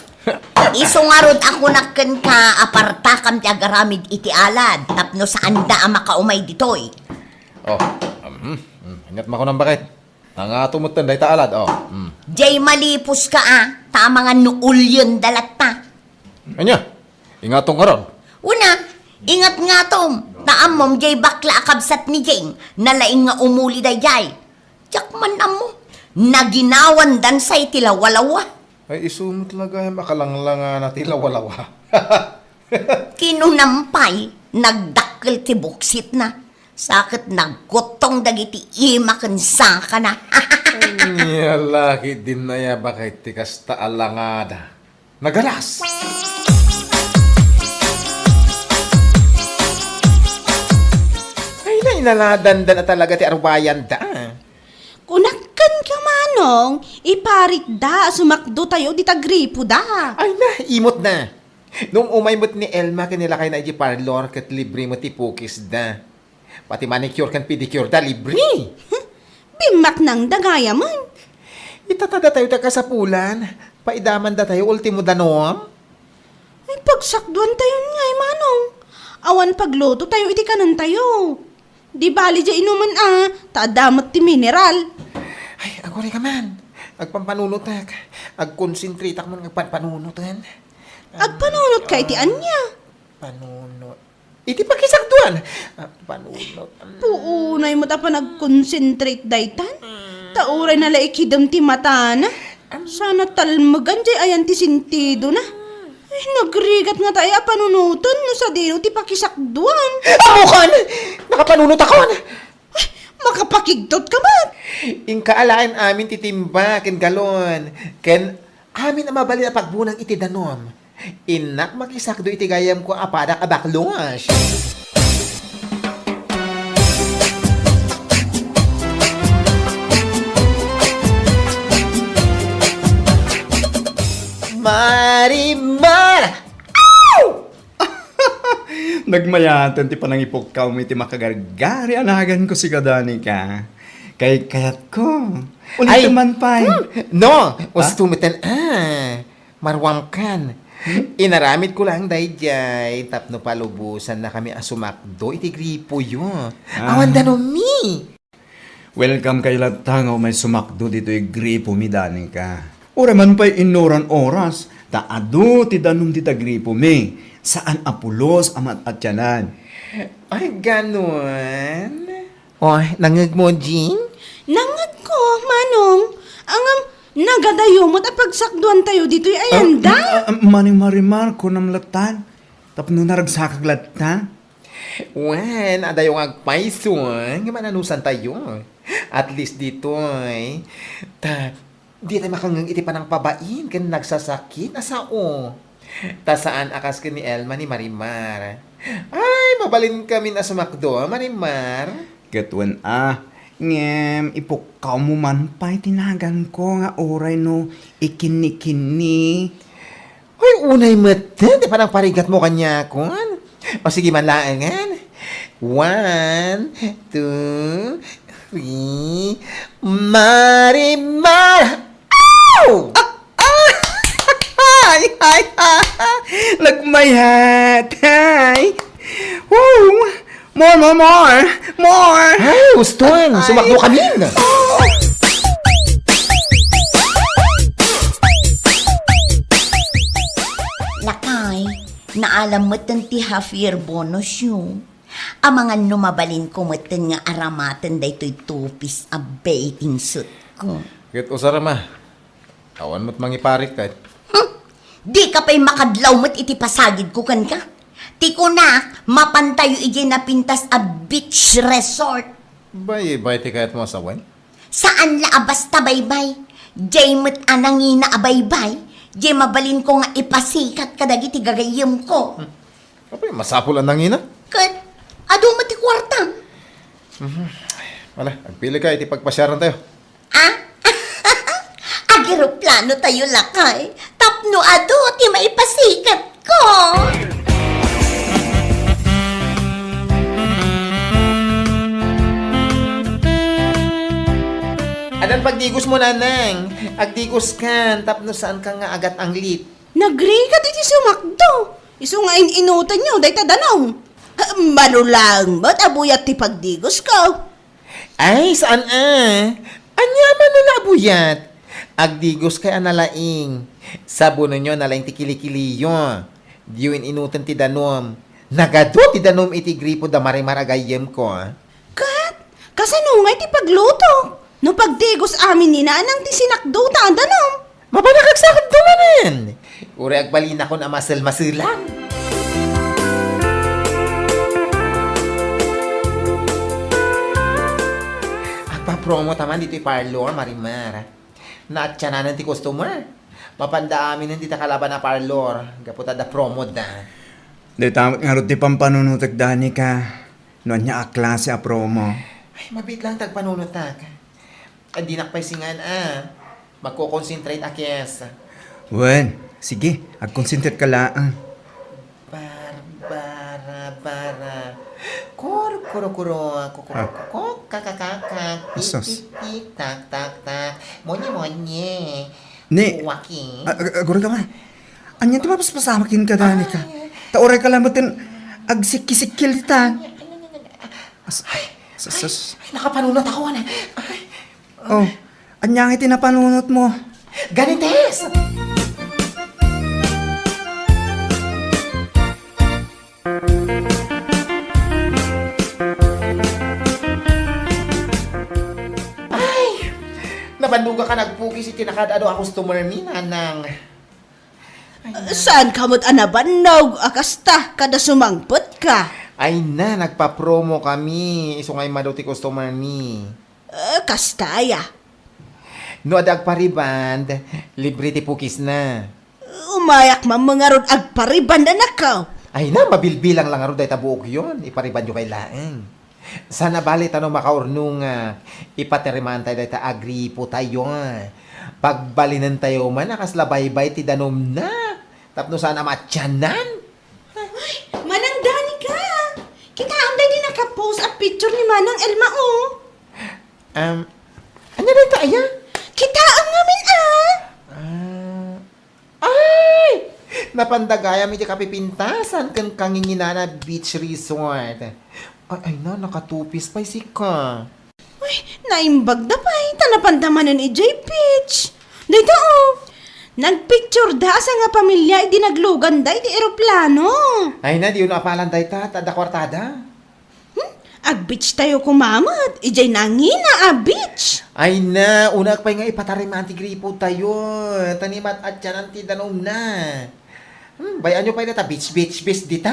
Isu ngarud a kunak kenka a partakam ti agaramid iti alad tapno saanda a makaumay ditoy. Oh, mhm. Hmm, ingat makunan, baket. Nangato metten dayta alad, oh. Hmm. Jay malipuska a, ta amangan no ulyenda latta. Ania? Ingatom ngarud? Una, ingat ngatom. Ta ammom, jay bakla a kabsat ni Jing, nalaing nga umuli dayjay. Diak man ammo. Naginawandan say ti lawalawa. Ay, isu met la gayam a kalanglangana ti lawalawa. Kinunam pay, nagdakkel ti buksitna. Sa ket nagkuttong dagiti ima ken sakana. Ania la ketdin nayabak ti kasta a langada. Nagalas! Ay, nainaladandan a talaga ti arubayanda. Kunak kenka, Manong, iparitda a sumakdotayo dita gripoda. Ay na, imot na. Nung umay met ni Elma ken ni lakayna iti parlor ket libre met ti pukisda. Pati manicure ken pedicure da, libre. Hmm, bimmaknangda gayamen. Itatada tayo ti kasapulan. Paidamanda tayo, ultimo danom. Ay, pagsakduan tayon ngay, Manong. Awan pagluto tayo iti kanan tayo. Di bali diay inumen a, ta adda met ti mineral. Ay, agurayka man. Agpampanunotek. Agkonsentretak man nga agpanpanunoten. Agpanunot ka iti ania? Panunot. Iti pakisakduan. Ah, panunot. Puunay met a panagconcentrate daytan. Ta uray nalaikidem ti matana. Sana talmegan diay ayan ti sentidona. Ay, nagrigat ngata a panunoten no sadino ti pakisakduan. Ammokon! Nakapanunot akon! Ay, makapakigtot ka met! Inka alaen amin ti timba ken galon, ken amin a mabalin a pagbunang iti danom. Innak makisakdo iti gayyemko a padak a baklos. Marimar! Aw! Nagmayaten ti panangipukkawmo iti makagargari a naganko sika, Danica. Kaykayatko. Ay, ulitem man pay. Hmm, no, ha? Usto meten, ah, maruamkan. Hmm? Inaramidko laeng daydiay tapno palubosannakami a sumakdo iti gripoyo. Ah. Awan danommi. Welcome kay latta nga umay sumakdo ditoy gripomi, Danica. Uray man pay innuran oras, ta adu ti danum dita gripomi, saan a pulos a maat-atianan. Ay, ganun? Oh, nangngegmo, Jean? Nangngegko, Manong. Ngem, nagadayo met a pagsakduantayo ditoy ayanda? Ah, ah, ah, Manong Marimar, kunam lattan. Tapno naragsakak latta. Wen, adayo nga agpayso, ngem ananusantayo. At least ditoy, ta, ditayo makangngeg iti panangpabain ken nagsasakit a sao. Ta saan a kas ken ni Elma ni Marimar. Ay, mabalinkamin a sumakdo, Marimar. Ket wen a, ngem ipukkawmo man pay ti naganko nga uray no ikinni-kinni. Hoy, unay met ti panangparigatmo kaniakon. O, sige man laengen. One, two, three. Marimar! Ow! Ah, ah! Ay, ay, ah, ah. Nagmayat. Ay. Woo! More, more, more! More! Ay, uston! Ay. Sumakdo kami! Lakay, naalam metten ti half year bonus yo. Amangan no mabalinko metten nga aramaten daytoy two-piece a bathing suit ko. Ket usar, ma. Awan met mangiparit ket. Hmm? Dika pay makadlaw met iti pasagidko kenka. Ti kunak, mapantayo idiay napintas a beach resort. Baybay ti kayatmo a sawen? Saan la a basta baybay. Diay met a nangina a baybay. Diay mabalinko nga ipasikat kadagiti gagayyemko. Hmm. Apay, masapul a nangina? Ket, adu met ti kuartam. Mhm. Ala, agpili ka iti pagpasiarantayo. Ah? Ageroplano tayo, lakay. Tapno adu ti maipasikatko. Adan pagdigosmo, nanang. Agdigoskan, tapno saanka nga agat-anglit. Nagrigat iti sumakdo. Isu nga in-inutanyo dayta danum. Mano laeng met a buyat ti pagdigosko. Ay, saan a. Ania mano la a buyat? Agdigoskay a nalaing. Sabunenyo a nalaing ti kilikiliyo. Diyo in-inuten ti danum. Nagadu ti danum iti gripo da Marimar a gayyemko. Ket, kasano ngay ti pagluto? No pagdigos amin ni nanang ti sinakdota a danum? Mapanak agsakit dumanen. Uray agbalinakon a masel-maselan. Agpa-promo ta man ditoy parlor, Marimar. Naatiananen ti customer. Mapanda aminen dita kalaban a parlor, gapu ta adda promo da. Dayta met ngarud ti pampanunotek, Danica. No ania a klase a promo? Ay, mabiit lang ti agpanunotak. Ay, dinak pay singan a. Magko-concentrate a kes. Wen, sige, ag-concentrate ka laeng. Bar, bara, bara. Kor, kuro, kuro, kukuro, Ah. kukok, kakakakak, tik, Asus. tik, tik, tak, tak, tak. Monye, monye. Ni, Waki. a-, a-, agurag ka man. Ania ti mapaspasamak kenka, Danica? Ay. Ta uray ka lamet ken agsikki-sikkil ditan. Ay, ay, ay, ay, ay, ay. As-, Ay, as-, as-, ay, ay, nakapanunot ako, ana. Ay. Oh, ania nga iti napanunot mo? Ganites! Ay! Nabannogak a nagpukis iti nakaad-adu a customer mi, nanang. Ay, na. Saanka met a nabannog a kasta kada sumangpetka? Ay na, nagpa-promo kami, isu nga immadu ti customer mi. Eh, kasta aya? No adda agpa-rebond, libre ti pukisna. Umayak man ngarud agpa-rebond, anakko. Ay na, mabilbilang lang ngarud dayta buokyon, ipa-rebondyo pay laeng. Saan a bale ta no makaurnongak, ipatirimaantayo dayta a gripotayo. Pagbalinentayo man a kasla baybay ti danumna, tapno saan a maatianan. Ay, Manang Danica! Kitaem daydi naka-post a picture ni Manang Elma, oh. Um, ania dayta aya? Kitaem ngamin, ah! Ah, ay! Napanda gayam iti kapipintasan ken kanginginaan a beach resort. Ay, ay na, nakatupis pay sika. Uy, naimbagda pay, ta napanda manen idiay beach. Dayta, oh. Nagpictureda a sangapamilia idi nagluganda iti eroplano. Ay na, diyo naapalan dayta, ta adda kuartada. Hmm? Ag-beach tayo koma met, idiay nangina a beach. Ay na, unak pay nga ipatarimaan ti gripotayo. Ta ni mat-atianan ti danumna. Hmm, bay-anyo pay dayta, beach, beach, beach dita.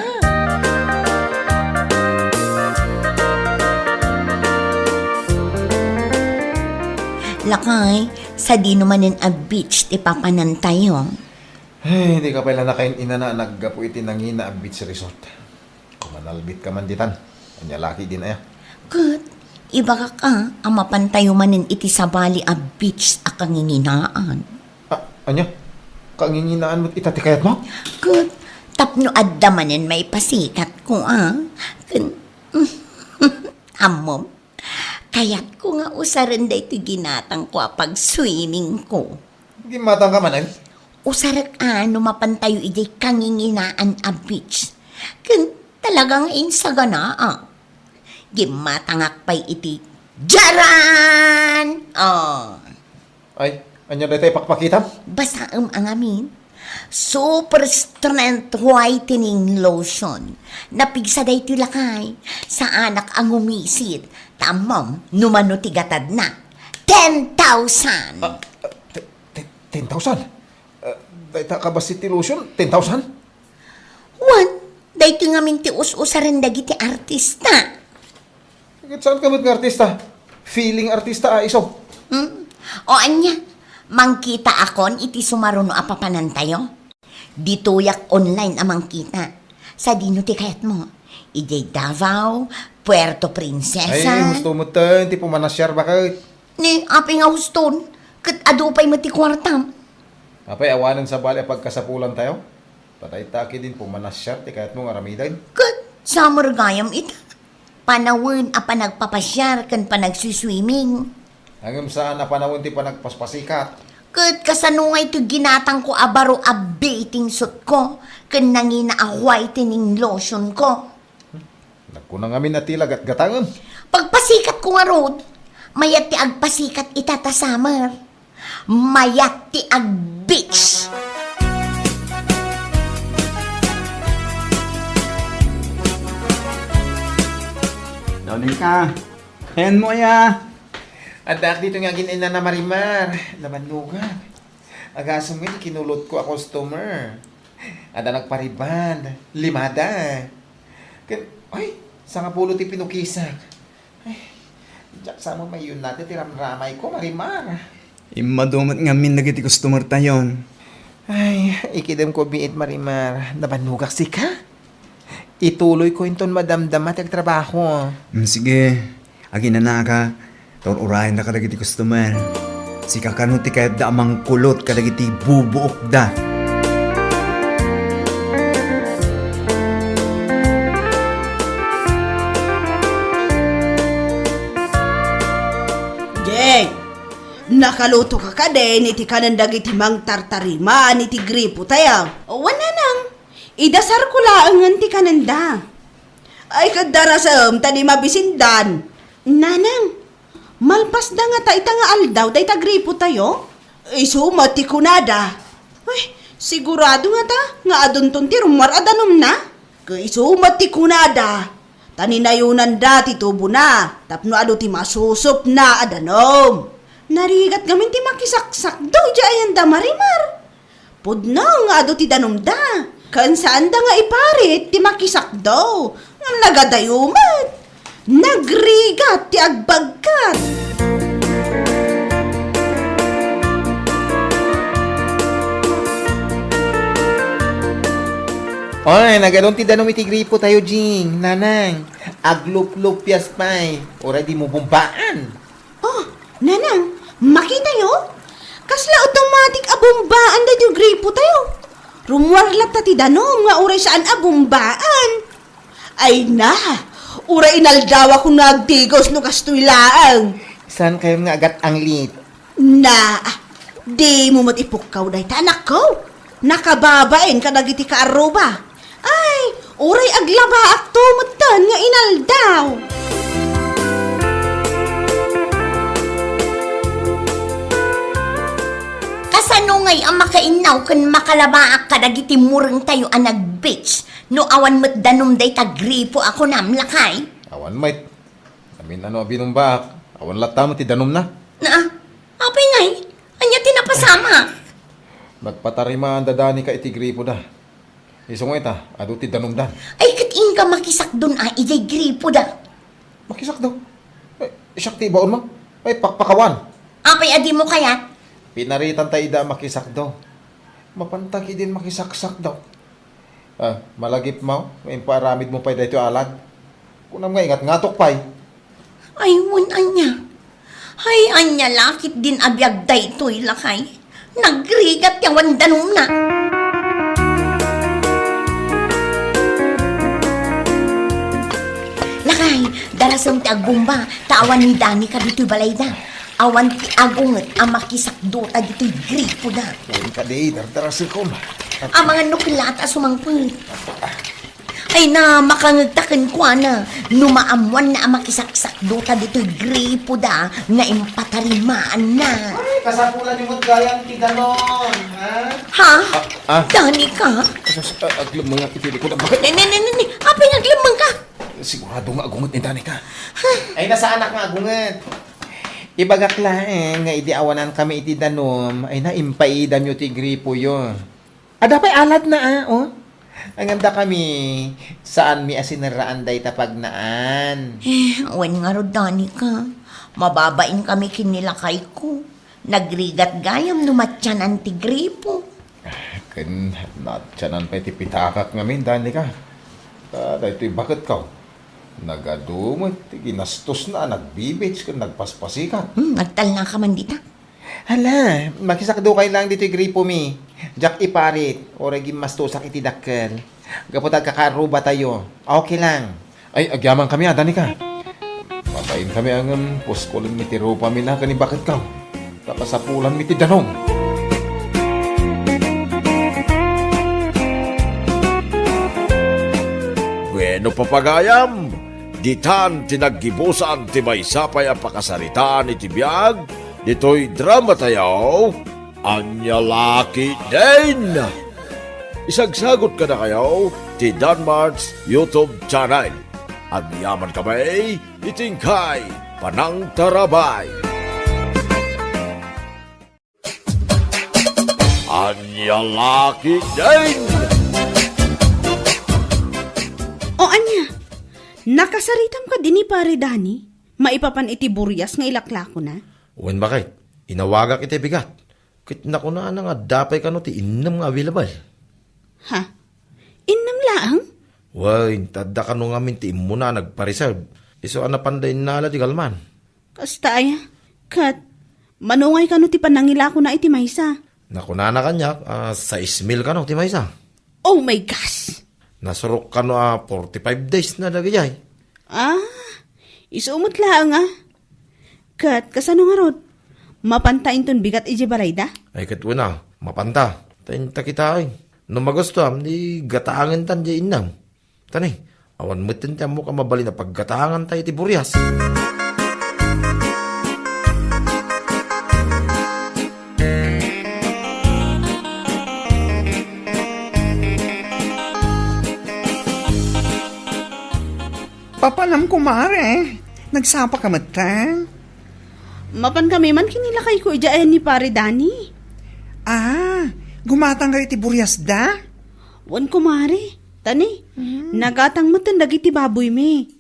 Lakay, sadino manen a beach ti papanantayo? Ay, dika pay la nakain-inana a naggapu iti nangina a beach resort. Kumanalbit ka man ditan. Ania la ketdin aya? Ket, ibagak a, a mapantayo manen iti sabali a beach a kanginginaan. Ah, ania? Kanginginaan met ita ti kayatmo? Ket, tapno adda manen maipasikatko, a. Ken, ammom, kayatko nga usaren daytoy ginatangko a pag-swimmingko. Gimmatangka manen? Usarek a no mapantayo idiay kanginginaan a beach. Ken talaga nga insaganaak. Gimmatangak pay iti jaran! Oh. Ay, ania dayta ipakpakitam? Basaem a ngamin. Super Strength Whitening Lotion. Napigsa daytoy lakay. Saanak a ngumisit. Ta ammom, no mano ti gatadna. Ten thousand! Ah, ah, te-, te-, ten thousand? Ah, dayta kabassit ti lotion, ten thousand? Wen, daytoy ngamin ti us-usaren dagiti artista. Ket saanka met nga artista? Feeling artista a isu. Hmm? O ania, mangkitaakon iti sumaruno a papanantayo? Ditoyak online a mangkita. Sadino ti kayatmo? Idiay Davao, Puerto Princesa? Ay, husto metten ti pumanasiar, baket. Ni, apay nga huston? Ket adu pay met ti kuartam. Apay, awanen sabali a pagkasapulantayo? Patay ta ketdin pumanasiar ti kayatmo nga aramiden. Ket, summer gayam ita. Panawen a panagpapasiar ken panagsiswimming. Ngem saan a panawen ti panagpaspasikat. Ket kasano ngay ti ginatangko a baro a bathing suitko ken nangina a whitening lotionko? Nagkuna ngamin a ti la gatgatangem. Pagpasikatko ngarud, mayat ti agpasikat ita ta summer. Mayat ti ag-beach. Danica, kayanmo aya? Addaak ditoy nga agin-inana, Marimar. Nabannogak. Agasem met ti kinulotko a customer. Adda nagpa-rebond, limada. Ken, ay, sangapulo ti pinukisak. Ay, diak sa mamayunat ti ramramayko, Marimar. Immadu met ngamin dagiti customer tayon. Ay, ikidemko biit, Marimar. Nabannogak sika. Ituloyko inton madamdama ti agtrabaho. Mm, sige. Aginanaka, ta ur-urayenda kadagiti customer. Sika kano ti kayatda a mangkulot kadagiti bubuokda. Jay, nakalutoka kadin iti kanen dagiti mangtartarimaan iti gripo tayo? Wen, nanang. Idasarko laengen ti kanenda. Ay, ket darasem ta di mabisindan. Nanang, malpasda ngata ita nga aldaw dayta gripo tayo? Isu met ti kunada. Ay, sigurado ngata nga adunton ti rummuar a danumna? Ket isu met ti kunada, ta ninayonanda ti tubona tapno adu ti masusupna a danum. Narigat ngamin ti makisaksakdo idiay ayanda, Marimar. Pudno nga adu ti danumda, ken saanda nga iparit ti makisakdo. Ngem nagadayo met. Nagrigat ti agbagkat. Oy, nagadun ti danum iti gripo tayo, Jing, Nanang. Agluplupias pay. Uray dimo bumbaan. Oh, nanang, makitayo? Kasla automatic a bumbaan daytoy gripo tayo. Rummuar latta ti danum nga uray saan a bumbaan. Ay na, uray inaldawakon nga agtigos no kastoy laeng. Saan kayo nga agat-anglit? Na, dimo met ipukkaw dayta, anakko. Nakababain kadagiti kaarruba. Ay, uray aglabaakto metten nga inaldaw. Kasano ngay a makainnaw ken makalabaak kadagiti murengtayo a nag-beach no awan met danum dayta gripo a kunam, lakay? Awan met. Amin-ano a binumbaak, awan latta met ti danumna. Naa, apay ngay? Ania ti napasamak? Nagpatarimaanda Danica iti gripoda. Isu nga ita, adu ti danumdan. Ay, ket inka makisakdon a idiay gripoda. Makisakdo? Eh, siak ti ibaonmo? Ay, pakpakawan. Apay a dimo kayat? Pinaritanta ida a makisakdo. Mapanta ketdin makisaksakdo. Ah, malagipmo nga impaaramidmo pay daytoy alad. Kunam nga ingatngatok pay. Ay, wen ania? Ay, ania la ketdin a biag daytoy, lakay? Nagrigat ti awan danumna. Lakay, darasem ti agbumba, ta awan ni Danica ditoy balayda. Awan ti agunget a makisakdota ditoy gripoda. Wen kadi, dardarasekon. Amangan no ket la ta sumangpet. Ay na, makangegta kenkuana no maammoanna a makisaksakdota ditoy gripoda nga impatarimaanna. Ay, kasapulan ni met gayam ti danum, ha? Ha? Ah, ah. Danica? Sus, ah, aglemmeng nga iti likod. Bakit? Ne, ne, ne, ne, ne. Apay nga aglemmeng ka? Sigurado nga agunget ni Danica. Ay, nasaanak nga agunget. Ibagak laeng nga idi awanan kami iti danum, ay na, impaidamyo ti gripoyo. Adda pay aladna, ah, oh. Ngem dakami, saanmi a sinerraan dayta pagnaan. Eh, wen ngarud, Danica. Mababain kami ken ni lakayko. Nagrigat gayam no matianan ti gripo. Ken natianan pay ti pitakak ngamin, Danica. Ta daytoy baketko. Nagadu met ti ginastosna a nagbibids ken nagpaspasikat. Hmm, nagtalnaka man dita. Hala, makisakdokay laeng ditoy gripomi. Diak iparit, uray gimmastosak iti dakkel. Gapu ta agkakaarrubatayo. Okay lang. Ay, agyamankami a, Danica. Mabainkami a ngem puskolenmi ti rupamin a ken ni baketko. Ta kasapulanmi ti danum. Bueno, papagayam, ditan ti naggibusan ti maysa pay a pakasaritaan iti biag ditoy dramatayo, Ania La Ketdin. Isagsagut kadakayo ti Danmart's YouTube channel. Agyamankami iti inkay panangtarabay. Ania la ketdin? O ania, nakasaritam kadi ni Pare Dani maipapan iti burias nga ilaklakona? Wen, baket, inawagak iti bigat. Ket nakunana nga adda pay kano ti innem nga available. Ha? Innem laeng? Wen, ta adda kano ngamin ti immuna a nagpa-reserve. Isu a napanda innala ti galman. Kasta aya? Ket, mano ngay kano ti panangilakona iti maysa? Nakunana kaniak a sais mil kano ti maysa. Oh my gosh! Nasurok kano a forty-five days na dagijay. Ah, isu met laeng a. Ket, kasano ngarud? Mapanta inton bigat iti balayda? Ay, ket wen a, mapanta. Ta inta kitaen. No magustuam, di gataangentan di innem. Tani, awan metten ti ammok a mabalin a paggataanganta iti burias. Papanam, kumare. Nagsapa ka metten? Mapan kami man ken ni lakayko idiay ni Pare Dani. Ah, gumatang kayo iti buriasda? Wen, kumare. Tani, hmm, nagatang metten dagiti baboymi.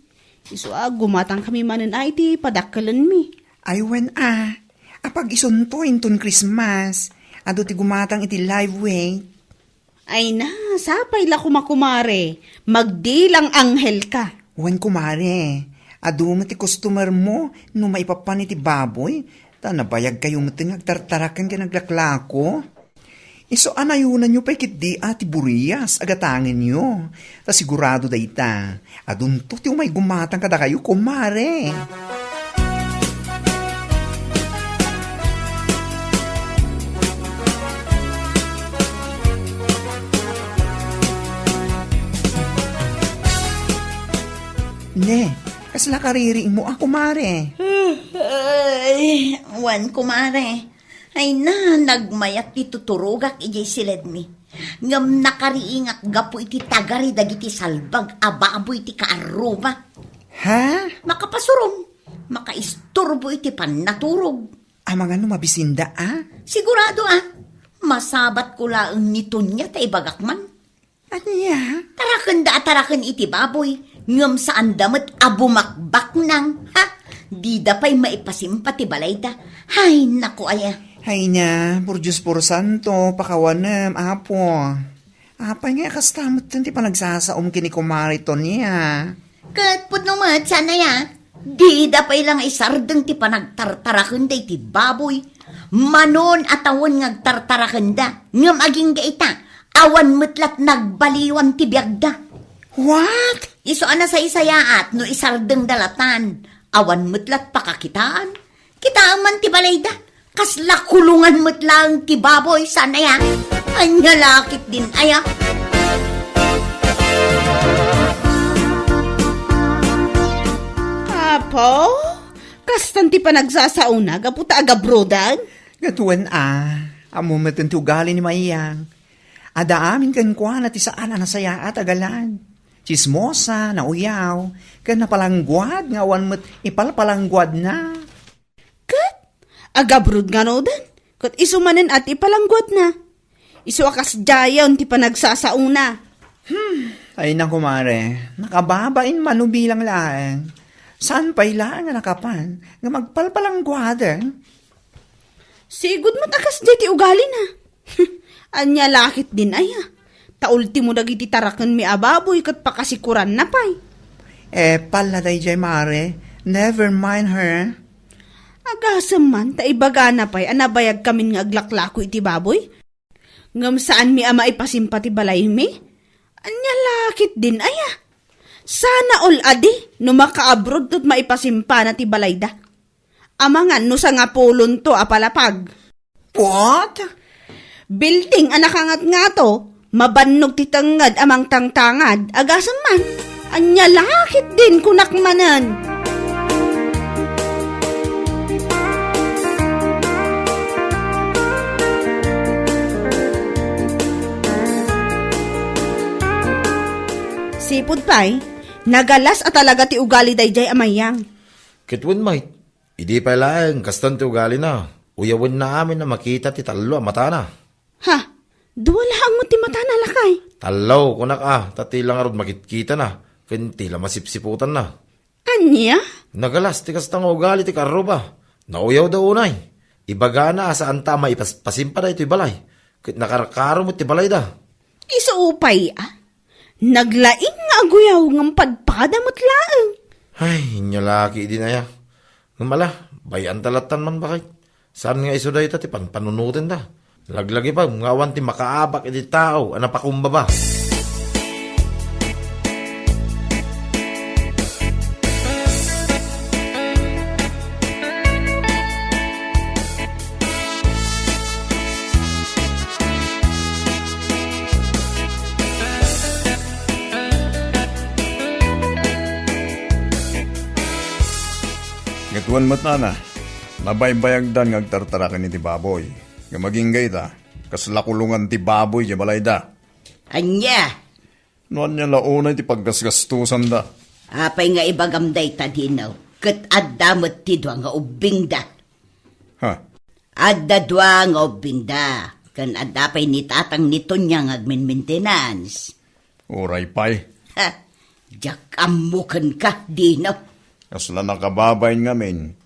Isu a, gumatang kami manen a iti padakkelenmi. Ay, wen a. Apag-isunto inton Christmas. Adu ti gumatang iti live weight. Ay na, sapay la koma, kumare. Magdilang anghel ka. Wen, kumare, adu met ti customer mo no maipapan iti baboy, ta nabayag kayo met nga agtartaraken ken aglaklako. Isu a nayonanyo pay ketdi a ti burias a gatangenyo, ta sigurado dayta. Adunto ti umay gumatang kadakayo, kumare. Ne, kasla kaririingmo a, kumare? Ay, wen, kumare. Ay na, nagmayat ti tuturogak idiay siledmi. Ngem nakariingak gapu iti tagari dagiti salbag a baboy ti kaarruma. Ha? Makapasurom, makaisturbo iti pannaturog. Amangan no mabisinda a? Sigurado a. Masabatko laeng ni Tonia ta ibagak man. Ania? Tarakenda a taraken iti baboy, ngem saanda met a bumakbaknang, ha? Dida pay maipasimpa ti balayda. Hay, naku aya. Hay na, por Dios por santo, pakawanem, Apo. Apay nga kasta metten ti panagsasaom ken ni Kumare Tonia? Ket pudno met, saan aya? Dida pay la nga isardeng ti panagtartarakenda iti baboy. Manon a tawen nga agtartarakenda, ngem agingga ita, awan met lat nagbaliwan ti biagda. What? Isu a nasaysayaat no isardengda latan, awan met lat pakakitaan. Kitaem man ti balayda, kasla kulongan met laeng ti baboy, saan aya? Ania la ketdin aya? Apo, kastan ti panagsasaona gapu ta agabrodan? Ket wen a, ammo metten ti ugali ni Mayang. Adda amin kenkuana ti saan a nasayaat a galad. Tsismosa, nauyaw, ken napalangguad nga awan met ipalpalangguadna. Ket agabrod ngaruden, ket isu manen a ti ipalangguadna. Isu a kasdiayen ti panagsasaona. Hmm, ay na, kumare, nakababain mano bilang laeng. Saan pay laeng a nakapan nga magpalpalangguaden? Sigud met a kasdiay ti ugalina. Ania la ketdin aya? Ta ultimo dagiti tarakenmi a baboy ket pakasikuranna pay. Eh, palla daydiay, mare. Never mind her. Agasem man, ta ibagana pay a nabayagkamin nga aglaklako iti baboy. Ngem saanmi a maipasimpa ti balaymi? Ania la ketdin aya? Sana all a di no makaabroad ket maipasimpana ti balayda. Amangan no sangapulonto a palapag. What? Building a nakangatngato, mabannog ti tengnged a mangtangtangad, agasem man. Ania la ketdin kunak manen. Sipud pay, nagalas a talaga ti ugali daydiay a Mayang. Ket wen met, idi pay laeng kastan ti ugalina, uyawenna amin a makita ti tallo a matana. Ha? Dua laeng met ti matana, lakay. Tallo, kunak a, ta ti la ngarud makitkitana, ken ti la masipsiputanna. Ania? Nagalas ti kasta nga ugali ti kaarruba. Nauyawda unay. Ibagana a saanta a maipas-, pasimpa daytoy balay. Ket nakarkaro met ti balayda. Isu pay a. Naglaing nga aguyaw ngem padpada met laeng. Ay, inya laki idi naya. Ngem ala, bay-anta lattan man, baket. Saan nga isu dayta ti panpanunotenda? Laglagipem nga awan ti makaabak iti tao a napakumbaba. Ket wen met nana, nabaybayagdan nga agtartaraken iti baboy. Ngem agingga ita, kasla kulongan ti baboy idiay balayda. Ania? No ania la unay ti paggasgastosanda? Apay nga ibagam dayta, Dino? Ket adda met ti dua nga ubbingda. Ha? Adda dua nga ubbingda, ken adda pay ni tatang ni Tonia nga agminmintenance. Uray pay. Ha, diak ammo kenka, Dino. Kasla nakababain ngamin.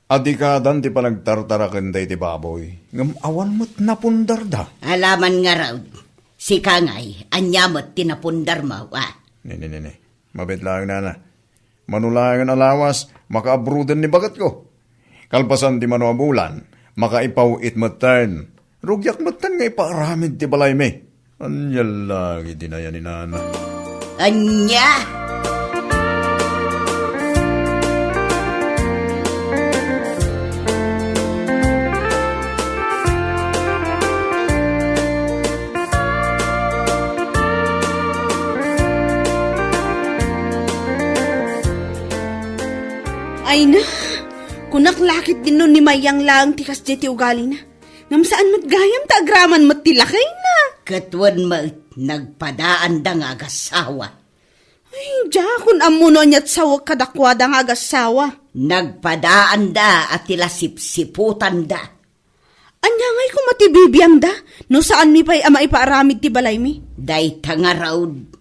Adikadan ti panagtartarakenda iti baboy, ngem awan met napundarda. Alaman ngarud, sika ngay, ania met ti napundarmo, a? Ne, ne, ne, ne. Mabiit laeng, nana. Mano laengen a lawas, makaabruden ni baketko. Kalpasan ti mano a bulan, makaipaw-it metten. Rugiak metten nga ipaaramid ti balaymi. Ania la iti nayan ni nana? Ania? Ay na, kunak la ket dinno ni Mayang laeng ti kasdiay ti ugalina. Ngem saan met gayam ta agraman met ti lakayna. Ket wen met, nagpadaanda nga agasawa. Ay, diakon ammo no aniat sawek kadakuada nga agasawa. Nagpadaanda a ti la sipsiputanda. Ania ngay koma ti bibiangda no saanmi pay a maipaaramid ti balaymi? Dayta ngarud.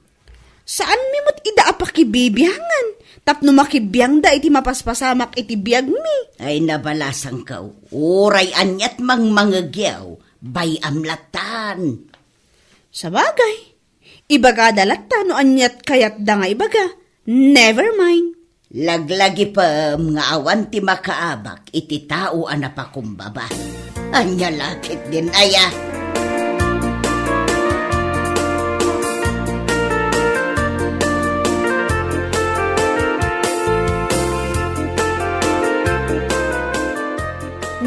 Saanmi met ida a pakibibiangan tapno makibiangda iti mapaspasamak iti biagmi. Ay, nabalasangko, uray aniat mangmangegyo, bay-am lattan. Sabagay, ibagada latta no aniat kayatda nga ibaga. Never mind. Laglagipem nga awan ti makaabak iti tao a napakumbaba. Ania la ketdin aya?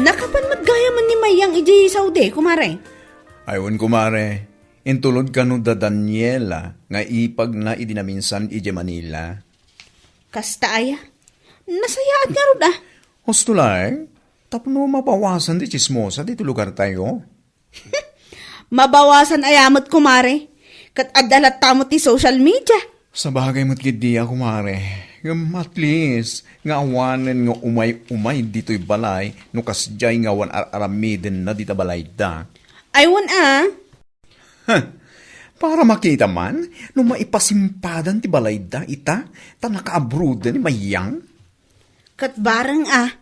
Nakapan met gayamen ni Mayang idiay Saudi, kumare? Ay, wen, kumare. Intulod kano da Daniela nga ipagna idi naminsan idiay Manila. Kasta aya? Nasayaat ngarud a. Husto laeng, tapno mabawasan ti tsismosa ditoy lugartayo. Mabawasan aya met, kumare? Ket adda latta met ti social media. Sabagay met ketdi a, kumare. Ngem at least, nga awanen nga umay-umay ditoy balay no kasdiay nga awan ar-aramidenna dita balayda. Ay, wen a. Huh. Para makita man no maipasimpada ti balayda ita ta nakaabroad ni Mayang. Ket bareng a,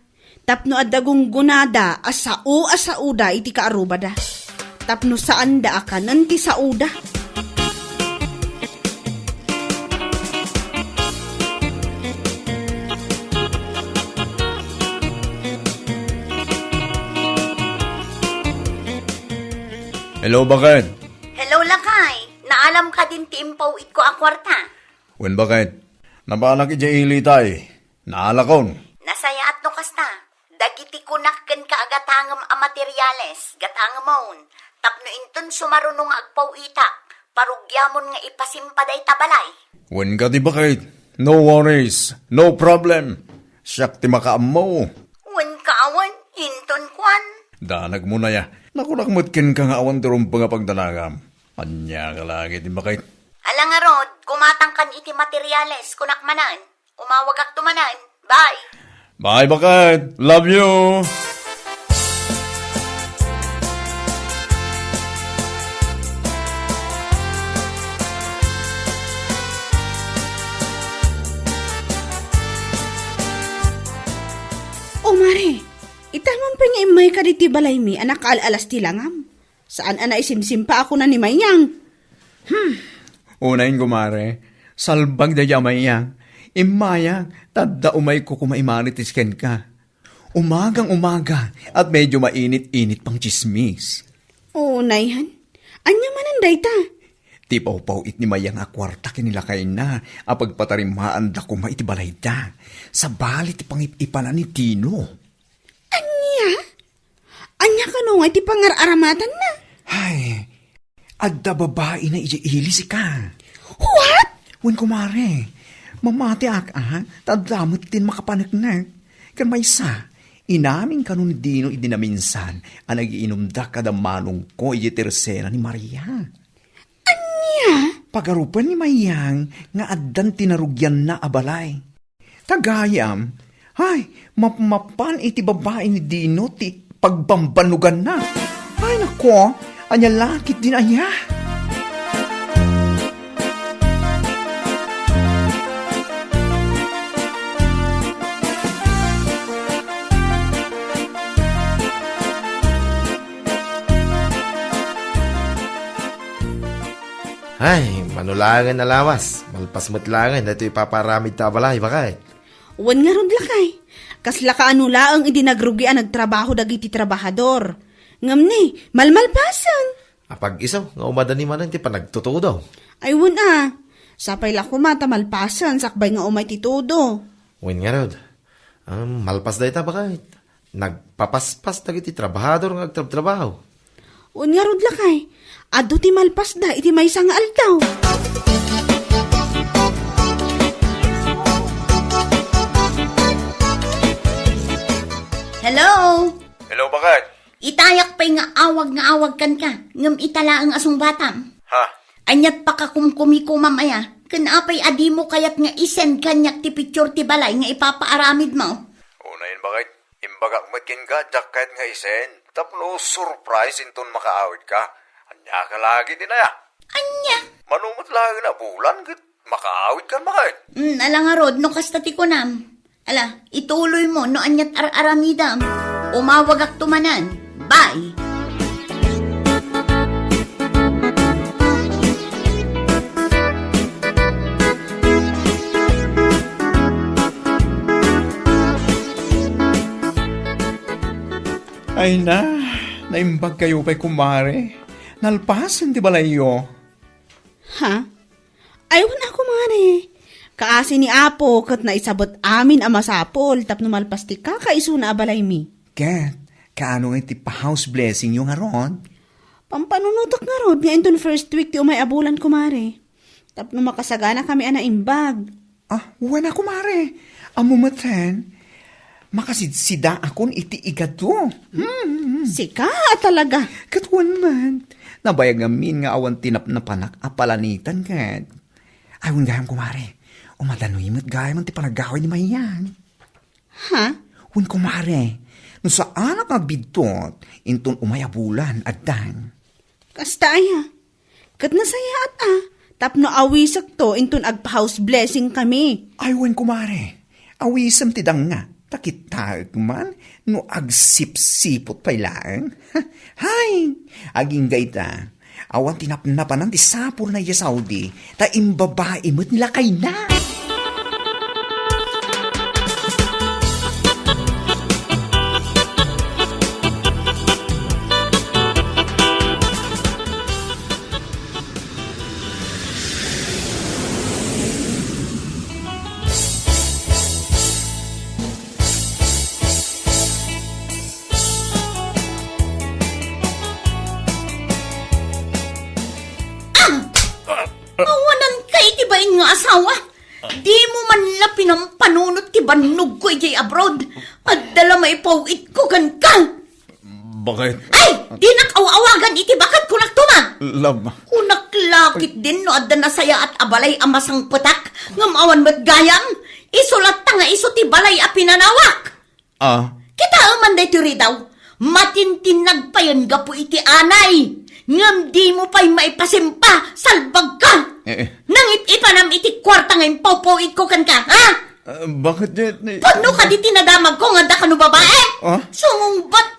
tapno adda gunggonada a sao a saoda iti kaarrubada. Tapno saanda a kanen ti saoda. Hello, baket. Hello, lakay. Naalam kadin ti impaw-itko a kuarta? Wen, baket. Nabalak idiay ilitay. Naalakon. Nasayaat no kasta. Dagiti kunak kenka a gatangem a materiales, gatangemon. Tapno inton sumaruno nga agpaw-itak, parugiamon nga ipasimpa dayta balay. Wen kadi, baket. No worries. No problem. Siak ti makaammo. Wen ka awan, inton kuan. Danagmo na ya. Nakunak met kenka nga awan ti rumbeng a pagdanagam. Ania ka lagi ti makit. Ala ngarud, gumatangkan iti materiales, kunak manen. Umawagakto manen. Bye. Bye, baket. Love you. Apay nga immayka ditoy balaymi a nakaal-alas ti langam? Saan a naisimsimpa a kuna ni Mayang? Hmm. Unayen, kumare, salbag daydi a Mayang. Immayak, ta adda umayko koma imarites kenka. Umagang-umaga, at medyo mainit-init pang tsismis. Unay, han? Ania manen dayta? Ti pawpaw-it ni Mayang a kuarta ken ni lakayna a pagpatarimaanda koma iti balayda. Sabali ti pangip-ipanan ni Dino. Ania? Ania kano nga iti pangar-aramatanna? Hay, adda babaina idiay ili, sika. What? Wen, kumare, mamatiak, a, ta adda met ti makapaneknek. Ken maysa, inamin kano ni Dino idi naminsan a nagiinumda kada manongko idiay tersena ni Maria. Ania? Pagarupen ni Mayang nga addan ti narugianna a balay. Ta gayam, ay, mapmapan iti babai ni Dino ti pagbambannoganna. Ay, nako, ania la ketdin aya? Ay, mano laengen a lawas. Malpas met laengen daytoy ipapaaramidta a balay, baket. Wen ngarud, lakay. Kaslaka a no laeng idi nagrugi a nagtrabaho dagiti trabahador. Ngem ni, malmalpasen. Apag-isu nga umadani manen ti panagtutudo. Ay, wen a. Sapay la koma ta malpasen sakbay nga umay ti tudo. Wen ngarud. Am, malpas dayta, baket. Nagpapaspas dagiti trabahador nga agtrabtrabaho. Wen ngarud, lakay, adu ti malpasda iti maysa nga aldaw. Hello? Hello, baket. Itayak pay nga awag nga awag kenka, ngem ita laeng a sungbatam. Ha? Aniat pakakumkumikomam aya, ken apay a dimo kayat nga i-send kaniak ti picture ti balay nga ipapaaramidmo? Unayen, baket. Imbagak met kenka, diak kayat nga i-send tapno surprise inton makaawidka. Ania ka la ketdin aya? Ania? Mano met laeng a bulan ket makaawidkan, baket. Mm, ala ngarud, no kasta ti kunam. Ala, ituloymo no aniat ar-aramidam. Umawagakto manen. Bye! Ay na, naimbagkayo pay, kumare. Nalpasen ti balayyo. Ha? Ay, wen a, kumare. Kaasi ni Apo ket naisabet amin a masapul tapno malpas ti kakaisuna a balaymi. Ket, kaano nga iti pa-house blessingyo ngarud? Pampanunotek ngarud nga inton first week ti umay a bulan, kumare. Tapno makasaganakami a naimbag. Ah, wen a, kumare. Ammo met, makasidsida akon iti igado. Hmm. Sika a talaga. Ket wen met, nabayag ngamin nga awan ti napnapanak a palanitan ket. Ay, wen gayam, kumare. Umadanoy met gayam ti panagawid ni Mayan. Ha? Wen, kumare, no saanak nga agbiddut, inton umay a bulan, addan. Kasta aya? Ket nasayaat a, tapno awisekto inton agpa-house blessing kami. Ay, wen, kumare, awisem ti dangngak, ta kitaek man no agsipsiput pay laeng. Hay, agingga ita, awan ti napnapanan ti sapulna idiay Saudi, ta imbabai met ni lakayna. Ah! Awananka iti bain nga asawa. Dimo man la pinampanunot ti bannogko idiay abroad. Adda la maipaw-itko kenka. Baket? Ay! Dinak aw-awagan iti baket, kunak to man! Lam. Kunak la ketdin no adda nasayaat a balay a masangpetak, ngem awan met gayam, isu latta nga isu ti balay a pinanawak. Ah. Kitaem man daytoy ridaw, matintinnag payen gapu iti anay, ngem dimo pay maipasimpa, salbagka! Eh, eh. Nangit-ipanam iti kuarta nga impawpaw-itko kenka, ha? Ah, baket, Jet? Pudno kadi ti nadamagko nga adda kano babae? Ah? Sumungbat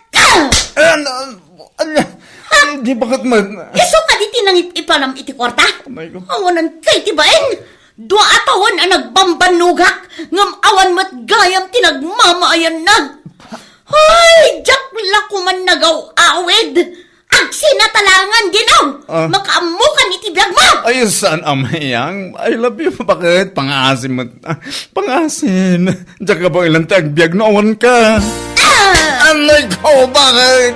An-, an-, an-, di, bakit man? Isu kadi ti nangip-ipanam iti kuarta? Amay ko. Awanan kay ti bain. Dua a tawen a nagbambannogak, ngem awan met gayam ti nagmamaayanna. Hay, diak la koman nagaw-awid. Agsinatalangan, Dino! Ah. Makaammokan iti biagmo! Ay, saan, Amayang? I love you. Bakit? Pangasim met. Ah, pangasim. Diak kabaelan ti agbiag no awan ka. Ah! Anay ko, bakit?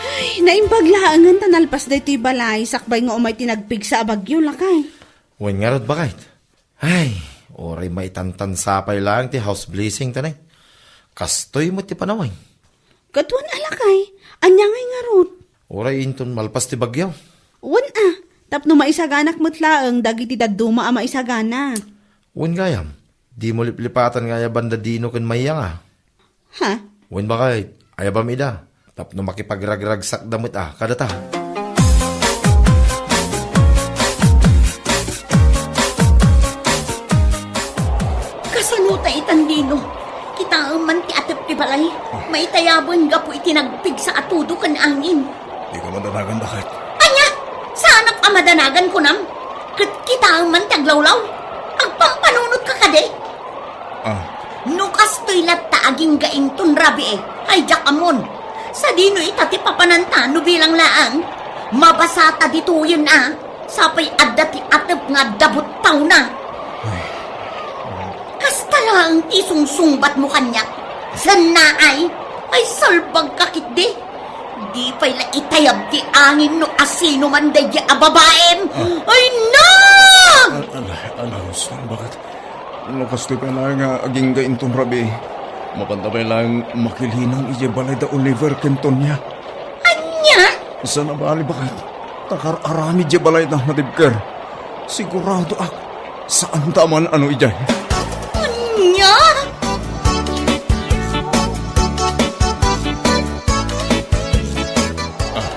Ay, naimbag laengen ta nalpas daytoy balay sakbay nga umay ti nagpigsa a bagyo, lakay. Wen ngarud, bakit? Ay, uray maitantansa pay laeng ti house blessing ta ne. Kastoy met ti panawen. Ket wen a, lakay, ania ngay ngarud? Uray inton malpas ti bagyo. Wen a, tapno maisaganak met laeng dagiti dadduma a maisagana. Wen gayam, dimo liplipatan nga ayaban da Dino ken Mayang a. Ha? Wen, bakit? Ayabam ida. Tapno makipagragragsakda met a kadata. Kasano ta itan, Dino? Kitaem man ti atep ti balay. Maitayaben gapu iti nagpigsa a tudo ken angin. Dika madanagan, dakit. Ania? Saanak a madanagan, kunam? Ket kitaem man ti aglawlaw. Agpampanunotka kadi? Ah. No kastoy latta agingga inton rabii, ay diak ammon. Sadino ita ti papananta no bilang laeng? Mabasata ditoyen a, sapay adda ti atep nga adda buttawna. Ay. Kasta laeng ti sungsungbatmo kaniak. Sannaay, ay salbagka ketdi. Di pay la itayab ti angin no asino man daydi a babaem. Ah. Ay, na! Al-, al-, alas, bakit? No kastoy pay laeng nga agingga inton rabii, mapanta pay laeng makilinang idiay balay da Oliver ken Tonia. Ania? Saan a bali, bakit? Ta kar-aramid idiay balay da natibker. Siguradoak, saanta a man-ano idiay. Ania? Ah,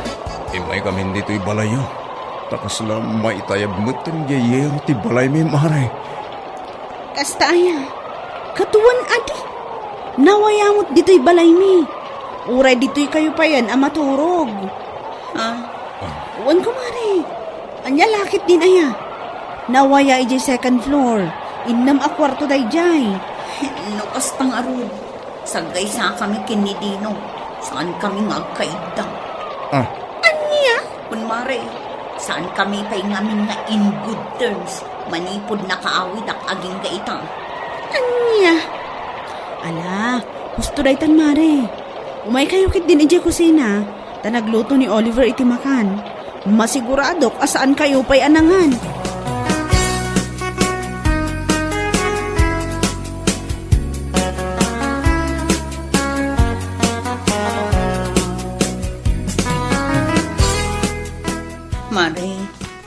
immaykamin ditoy balayyo. Ta kasla maitayab met ti yero ti balaymi, mare. Kasta aya? Ket wen a di. Nawaya met ditoy balaymi. Uray ditoykayo payen a maturog. Ah. Wen, kumare. Ania la ketdin aya? Nawaya idiay second floor. Innem a kuarto daydiay. No kasta ngarud, saggaysakami ken ni Dino. Saankami nga agkaidda. Ah. Ania? Wen, mare, saankami pay ngamin nga in good terms manipud nakaawidak agingga ita. Ania? Ala, husto daytan, mare. Umaykayo ketdin idiay kusina, ta nagluto ni Oliver iti makan. Masiguradok a saankayo pay a nangan. Mare,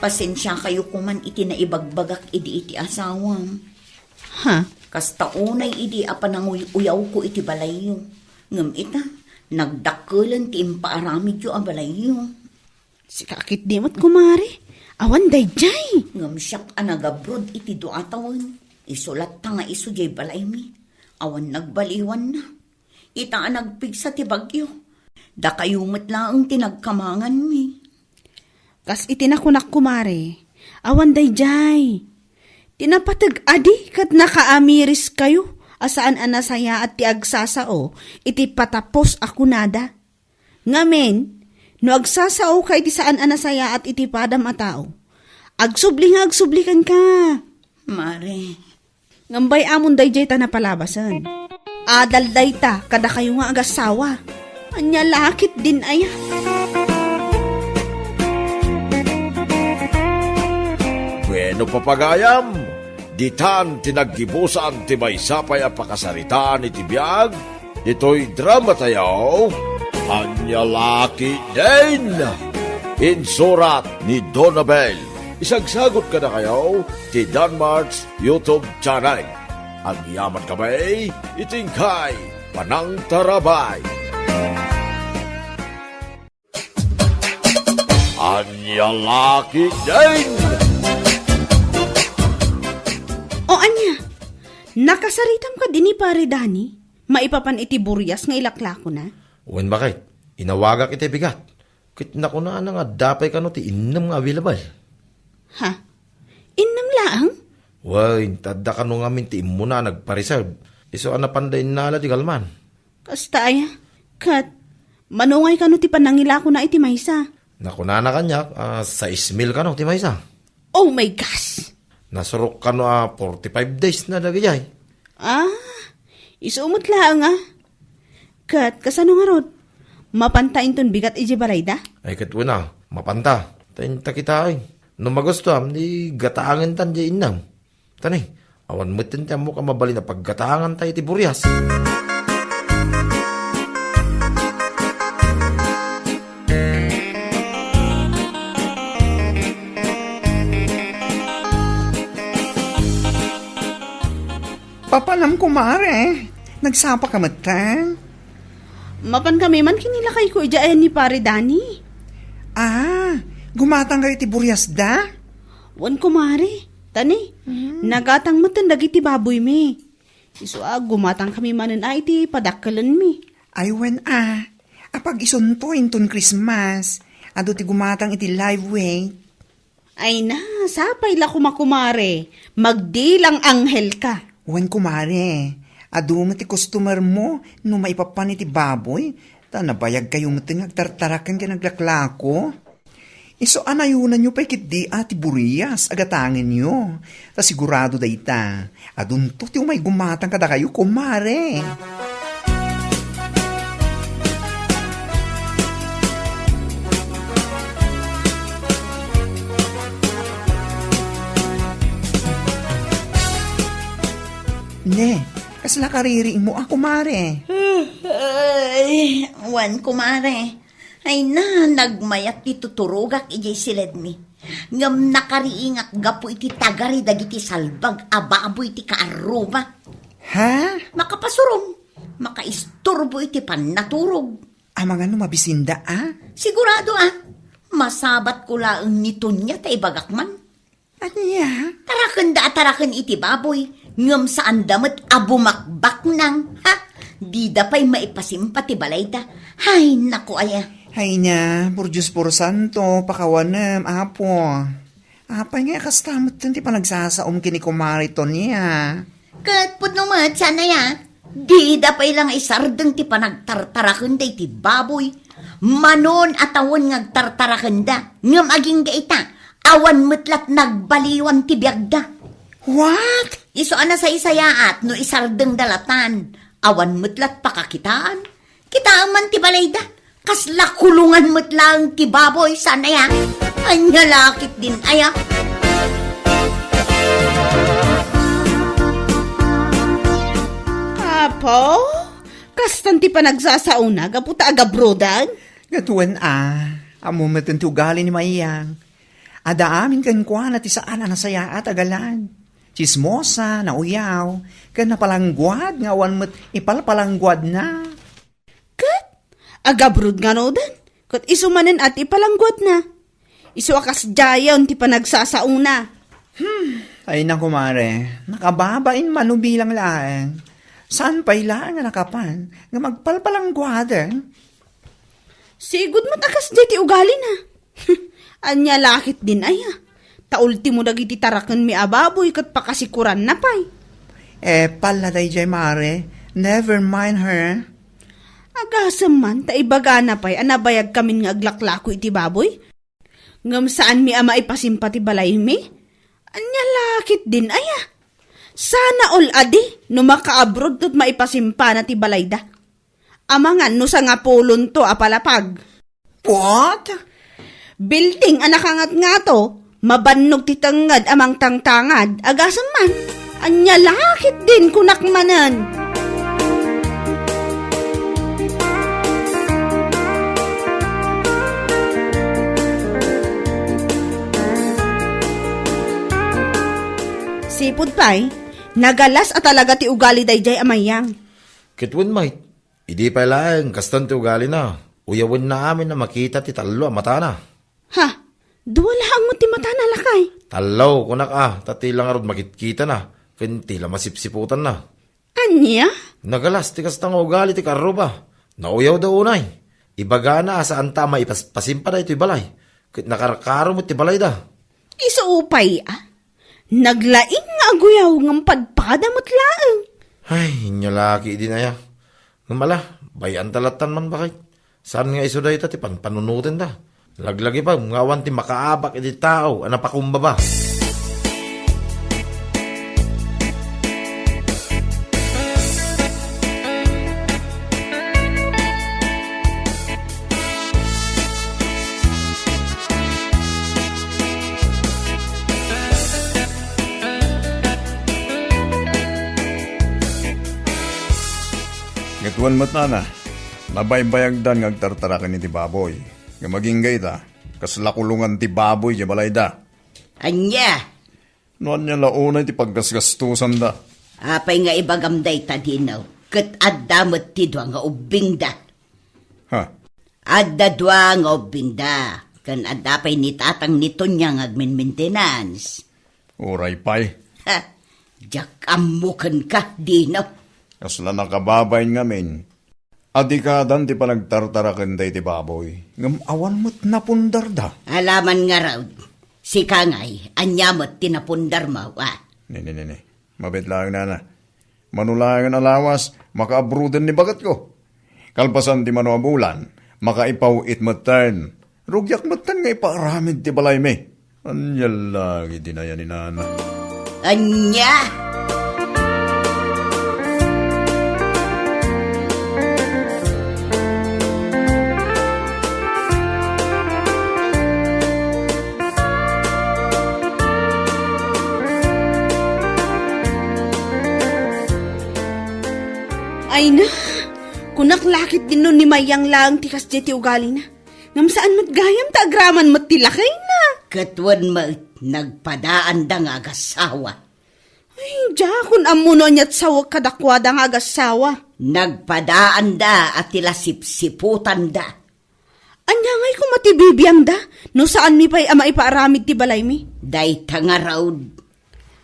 pasensiakayo koman iti naibagbagak idi iti asawam. Ha? Kasta unay idi a pananguy-uyawko iti balayyo. Ngem ita, nagdakkelen ti impaaramidyo a balayyo. Sika ketdi met, kumare. Awan daydiay. Ngem siak a nagabroad iti dua a tawen. Isu latta nga isu diay balaymi. Awan nagbaliwanna. Ita a nagpigsa ti bagyo. Dakayo met laeng ti nagkamanganmi. Kas iti nakunak, kumare, awan daydiay. Ti napateg a di ket nakaamiriskayo a saan a nasayaat ti agsasao iti patapos a kunada. Ngamin, no agsasaoka iti saan a nasayaat iti padam a tao, agsubli nga agsubli kenka. Mare. Ngem bay-amon daydiay ta napalabasen. Adal dayta kadakayo nga agassawa. Ania la ketdin aya? Bueno, papagayam, ditan ti naggibusan ti maysa pay a pakasaritaan iti biag ditoy dramatayo, Ania la ketdin? Insurat ni Donabel. Isagsagut kadakayo ti Danmart's YouTube channel. Agyamankami iti inkay panangtarabay. Ania la ketdin? O ania, nakasaritam kadi ni Pare Dani maipapan iti burias nga ilaklakona? Wen, baket, inawagak iti bigat. Ket nakunana nga adda pay kano ti innem nga available. Ha? Innem laeng? Wen, ta adda kano ngamin ti immuna a nagpa-reserve. Isu a napanda innala ti galman. Kasta aya? Ket, mano ngay kano ti panangilakona iti maysa? Nakunana kaniak a sais mil kano ti maysa. Oh my gosh! Nasurok kano a forty-five days na dagijay. Ah, isu met laeng a. Ket, kasano ngarud? Mapanta inton bigat iti balayda? Ay, ket wen a, mapanta. Ta inta kitaen. No magustuam, di gataangentan di innem. Tani, awan metten ti ammok a mabalin a paggataanganta iti burias. Papanam, kumare. Nagsapa ka metten? Mapan kami man ken ni lakayko idiay ayan ni Pare Dani. Ah, gumatang kayo iti buriasda? Wen, kumare. Tani, hmm, nagatang metten dagiti baboymi. Isu a, gumatang kami manen a iti padakkelenmi. Ay, wen a. Apag-isunto inton Christmas. Adu ti gumatang iti live weight. Ay na, sapay la koma, kumare. Magdilang anghel ka. Wen, kumare, adu met ti customer mo no maipapan iti baboy, ta nabayag kayo met nga agtartaraken ken aglaklako. Isu a nayonanyo pay ketdi a ti burias a gatangenyo, ta sigurado dayta. Adunto ti umay gumatang kadakayo, kumare. Ne, kasla kaririingmo a, kumare? Ay, wen, kumare. Ay na, nagmayat ti tuturogak idiay siledmi. Ngem nakariingak gapu iti tagari dagiti salbag a baboy ti kaarruma. Ha? Makapasurom, makaisturbo iti pannaturog. Amangan no mabisinda a? Sigurado a. Masabatko laeng ni Tonia ta ibagak man. Ania? Tarakenda a taraken iti baboy, ngem saanda met a bumakbaknang, ha? Dida pay maipasimpa ti balayda. Hay, naku aya. Hay na, por Dios por santo, pakawanem, Apo. Apay nga kasta metten ti panagsasaom ken ni Kumare Tonia? Ket pudno met, saan aya? Dida pay la nga isardeng ti panagtartarakenda iti baboy. Manon a tawen nga agtartarakenda, ngem agingga ita, awan met lat nagbaliwan ti biagda. What? Isu a nasaysayaat no isardengda latan, awan met lat pakakitaan. Kitaem man ti balayda. Kasla kulungan met laeng ti baboy, saan aya? Ania la ketdin aya? Apo, kastan ti panagsasaona gapu ta agabrodan? Ket wen a, ammo metten ti ugali ni Mayang. Adda amin kenkuana ti saan a nasayaat a galad. Tsismosa, nauyaw, ken napalangguad nga awan met ipalpalangguadna. Ket agabrod ngaruden, ket isu manen a ti palangguadna. Isu a kasdiayen ti panagsasaona. Hmm, ay na, kumare, nakababain mano bilang laeng. Saan pay laeng a nakapan nga magpalpalangguaden? Sigud met a kasdiay ti ugalina. Ania la ketdin aya? Ta ultimo dagiti tarakenmi a baboy ket pakasikuranna pay. Eh, palla daydiay, mare. Never mind her. Agasem man, ta ibagana pay a nabayagkamin nga aglaklako iti baboy. Ngem saanmi a maipasimpa ti balaymi? Ania la ketdin aya? Sana all a di no makaabroad ket maipasimpana ti balayda. Amangan no sangapulonto a palapag. What? Building a nakangatngato, mabannog ti tengnged a mangtangtangad, agasem man. Ania la ketdin kunak manen. Sipud pay, nagalas a talaga ti ugali daydiay a Mayang. Ket wen met, idi pay laeng kastan ti ugalina, uyawenna amin a makita ti tallo a matana. Ha? Dua laeng met ti matana, lakay. Tallo, kunak a, ta ti la ngarud makitkitana, ken ti la masipsiputanna. Ania? Nagalas ti kasta nga ugali ti karruba. Nauyawda unay. Ibagana a saanta a maipas-, pasimpa daytoy balay. Ket nakarkaro met ti balayda. Isu pay a. Naglaing nga aguyaw ngem padpada met laeng. Ay, inya laki idi naya. Ngem ala, bay-anta lattan man bakay. Saan nga isu dayta ti panpanunotenda? Laglagipem nga awan ti makaabak iti tao a napakumbaba. Ket wen met nana, nabaybayagdan nga agtartaraken iti baboy. Ngem agingga ita, kasla kulongan ti baboy idiay balayda. Ania? No ania la unay ti paggasgastosanda? Apay nga ibagam dayta, Dino? Ket adda met ti dua nga ubbingda. Ha? Adda dua nga ubbingda, ken adda pay ni tatang ni Tonya nga agminmintenance. Uray pay. Ha, diak ammo kenka, Dino. Kasla nakababain ngamin. Adikadan ti panagtartarakenda iti baboy, ngem awan met napundarda. Alaman ngarud, sika ngay, ania met ti napundarmo, a? Ne, ne, ne, ne. Mabiit laeng, nana. Mano laengen a lawas, makaabruden ni baketko. Kalpasan ti mano a bulan, makaipaw-it metten. Rugiak metten nga ipaaramid ti balaymi. Ania la iti nayan ni nana? Ania? Ay na, kunak lakit dinno ni Mayang laeng ti kasdiay ti ugalina. Ngem saan met gayam ta agraman met ti lakayna. Ket wen met, nagpadaanda nga agasawa. Ay, diakon ammo no aniat sawek kadakuada nga agasawa. Nagpadaanda a ti la sipsiputanda. Ania ngay koma ti bibiangda no saanmi pay a maipaaramid ti balaymi? Dayta ngarud.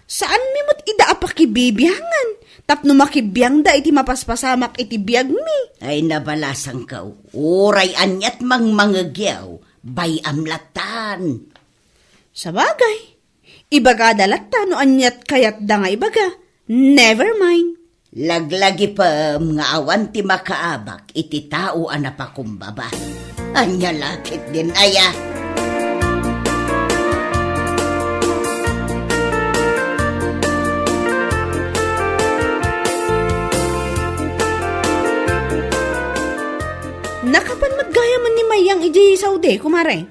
Saanmi met ida a pakibibiangan tapno makibiangda iti mapaspasamak iti biagmi. Ay, nabalasangko, uray aniat mangmangegyaw, bay-am lattan. Sabagay, ibagada latta no aniat kayatda nga ibaga. Never mind. Laglagipem nga awan ti makaabak iti tao a napakumbaba. Ania la ketdin aya? Nakapan met gayam ni Mayang idiay Saudi, kumare?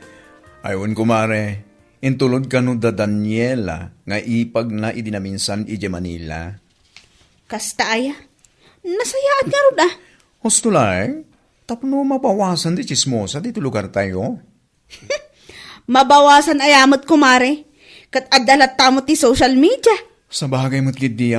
Ay, wen, kumare. Intulod kano da Daniela nga ipagna idi naminsan idiay Manila. Kasta aya? Nasayaat ngarud a. Husto laeng, tapno mabawasan ti tsismosa ditoy lugartayo. Mabawasan aya met, kumare? Ket adda latta met ti social media. Sabagay met ketdi a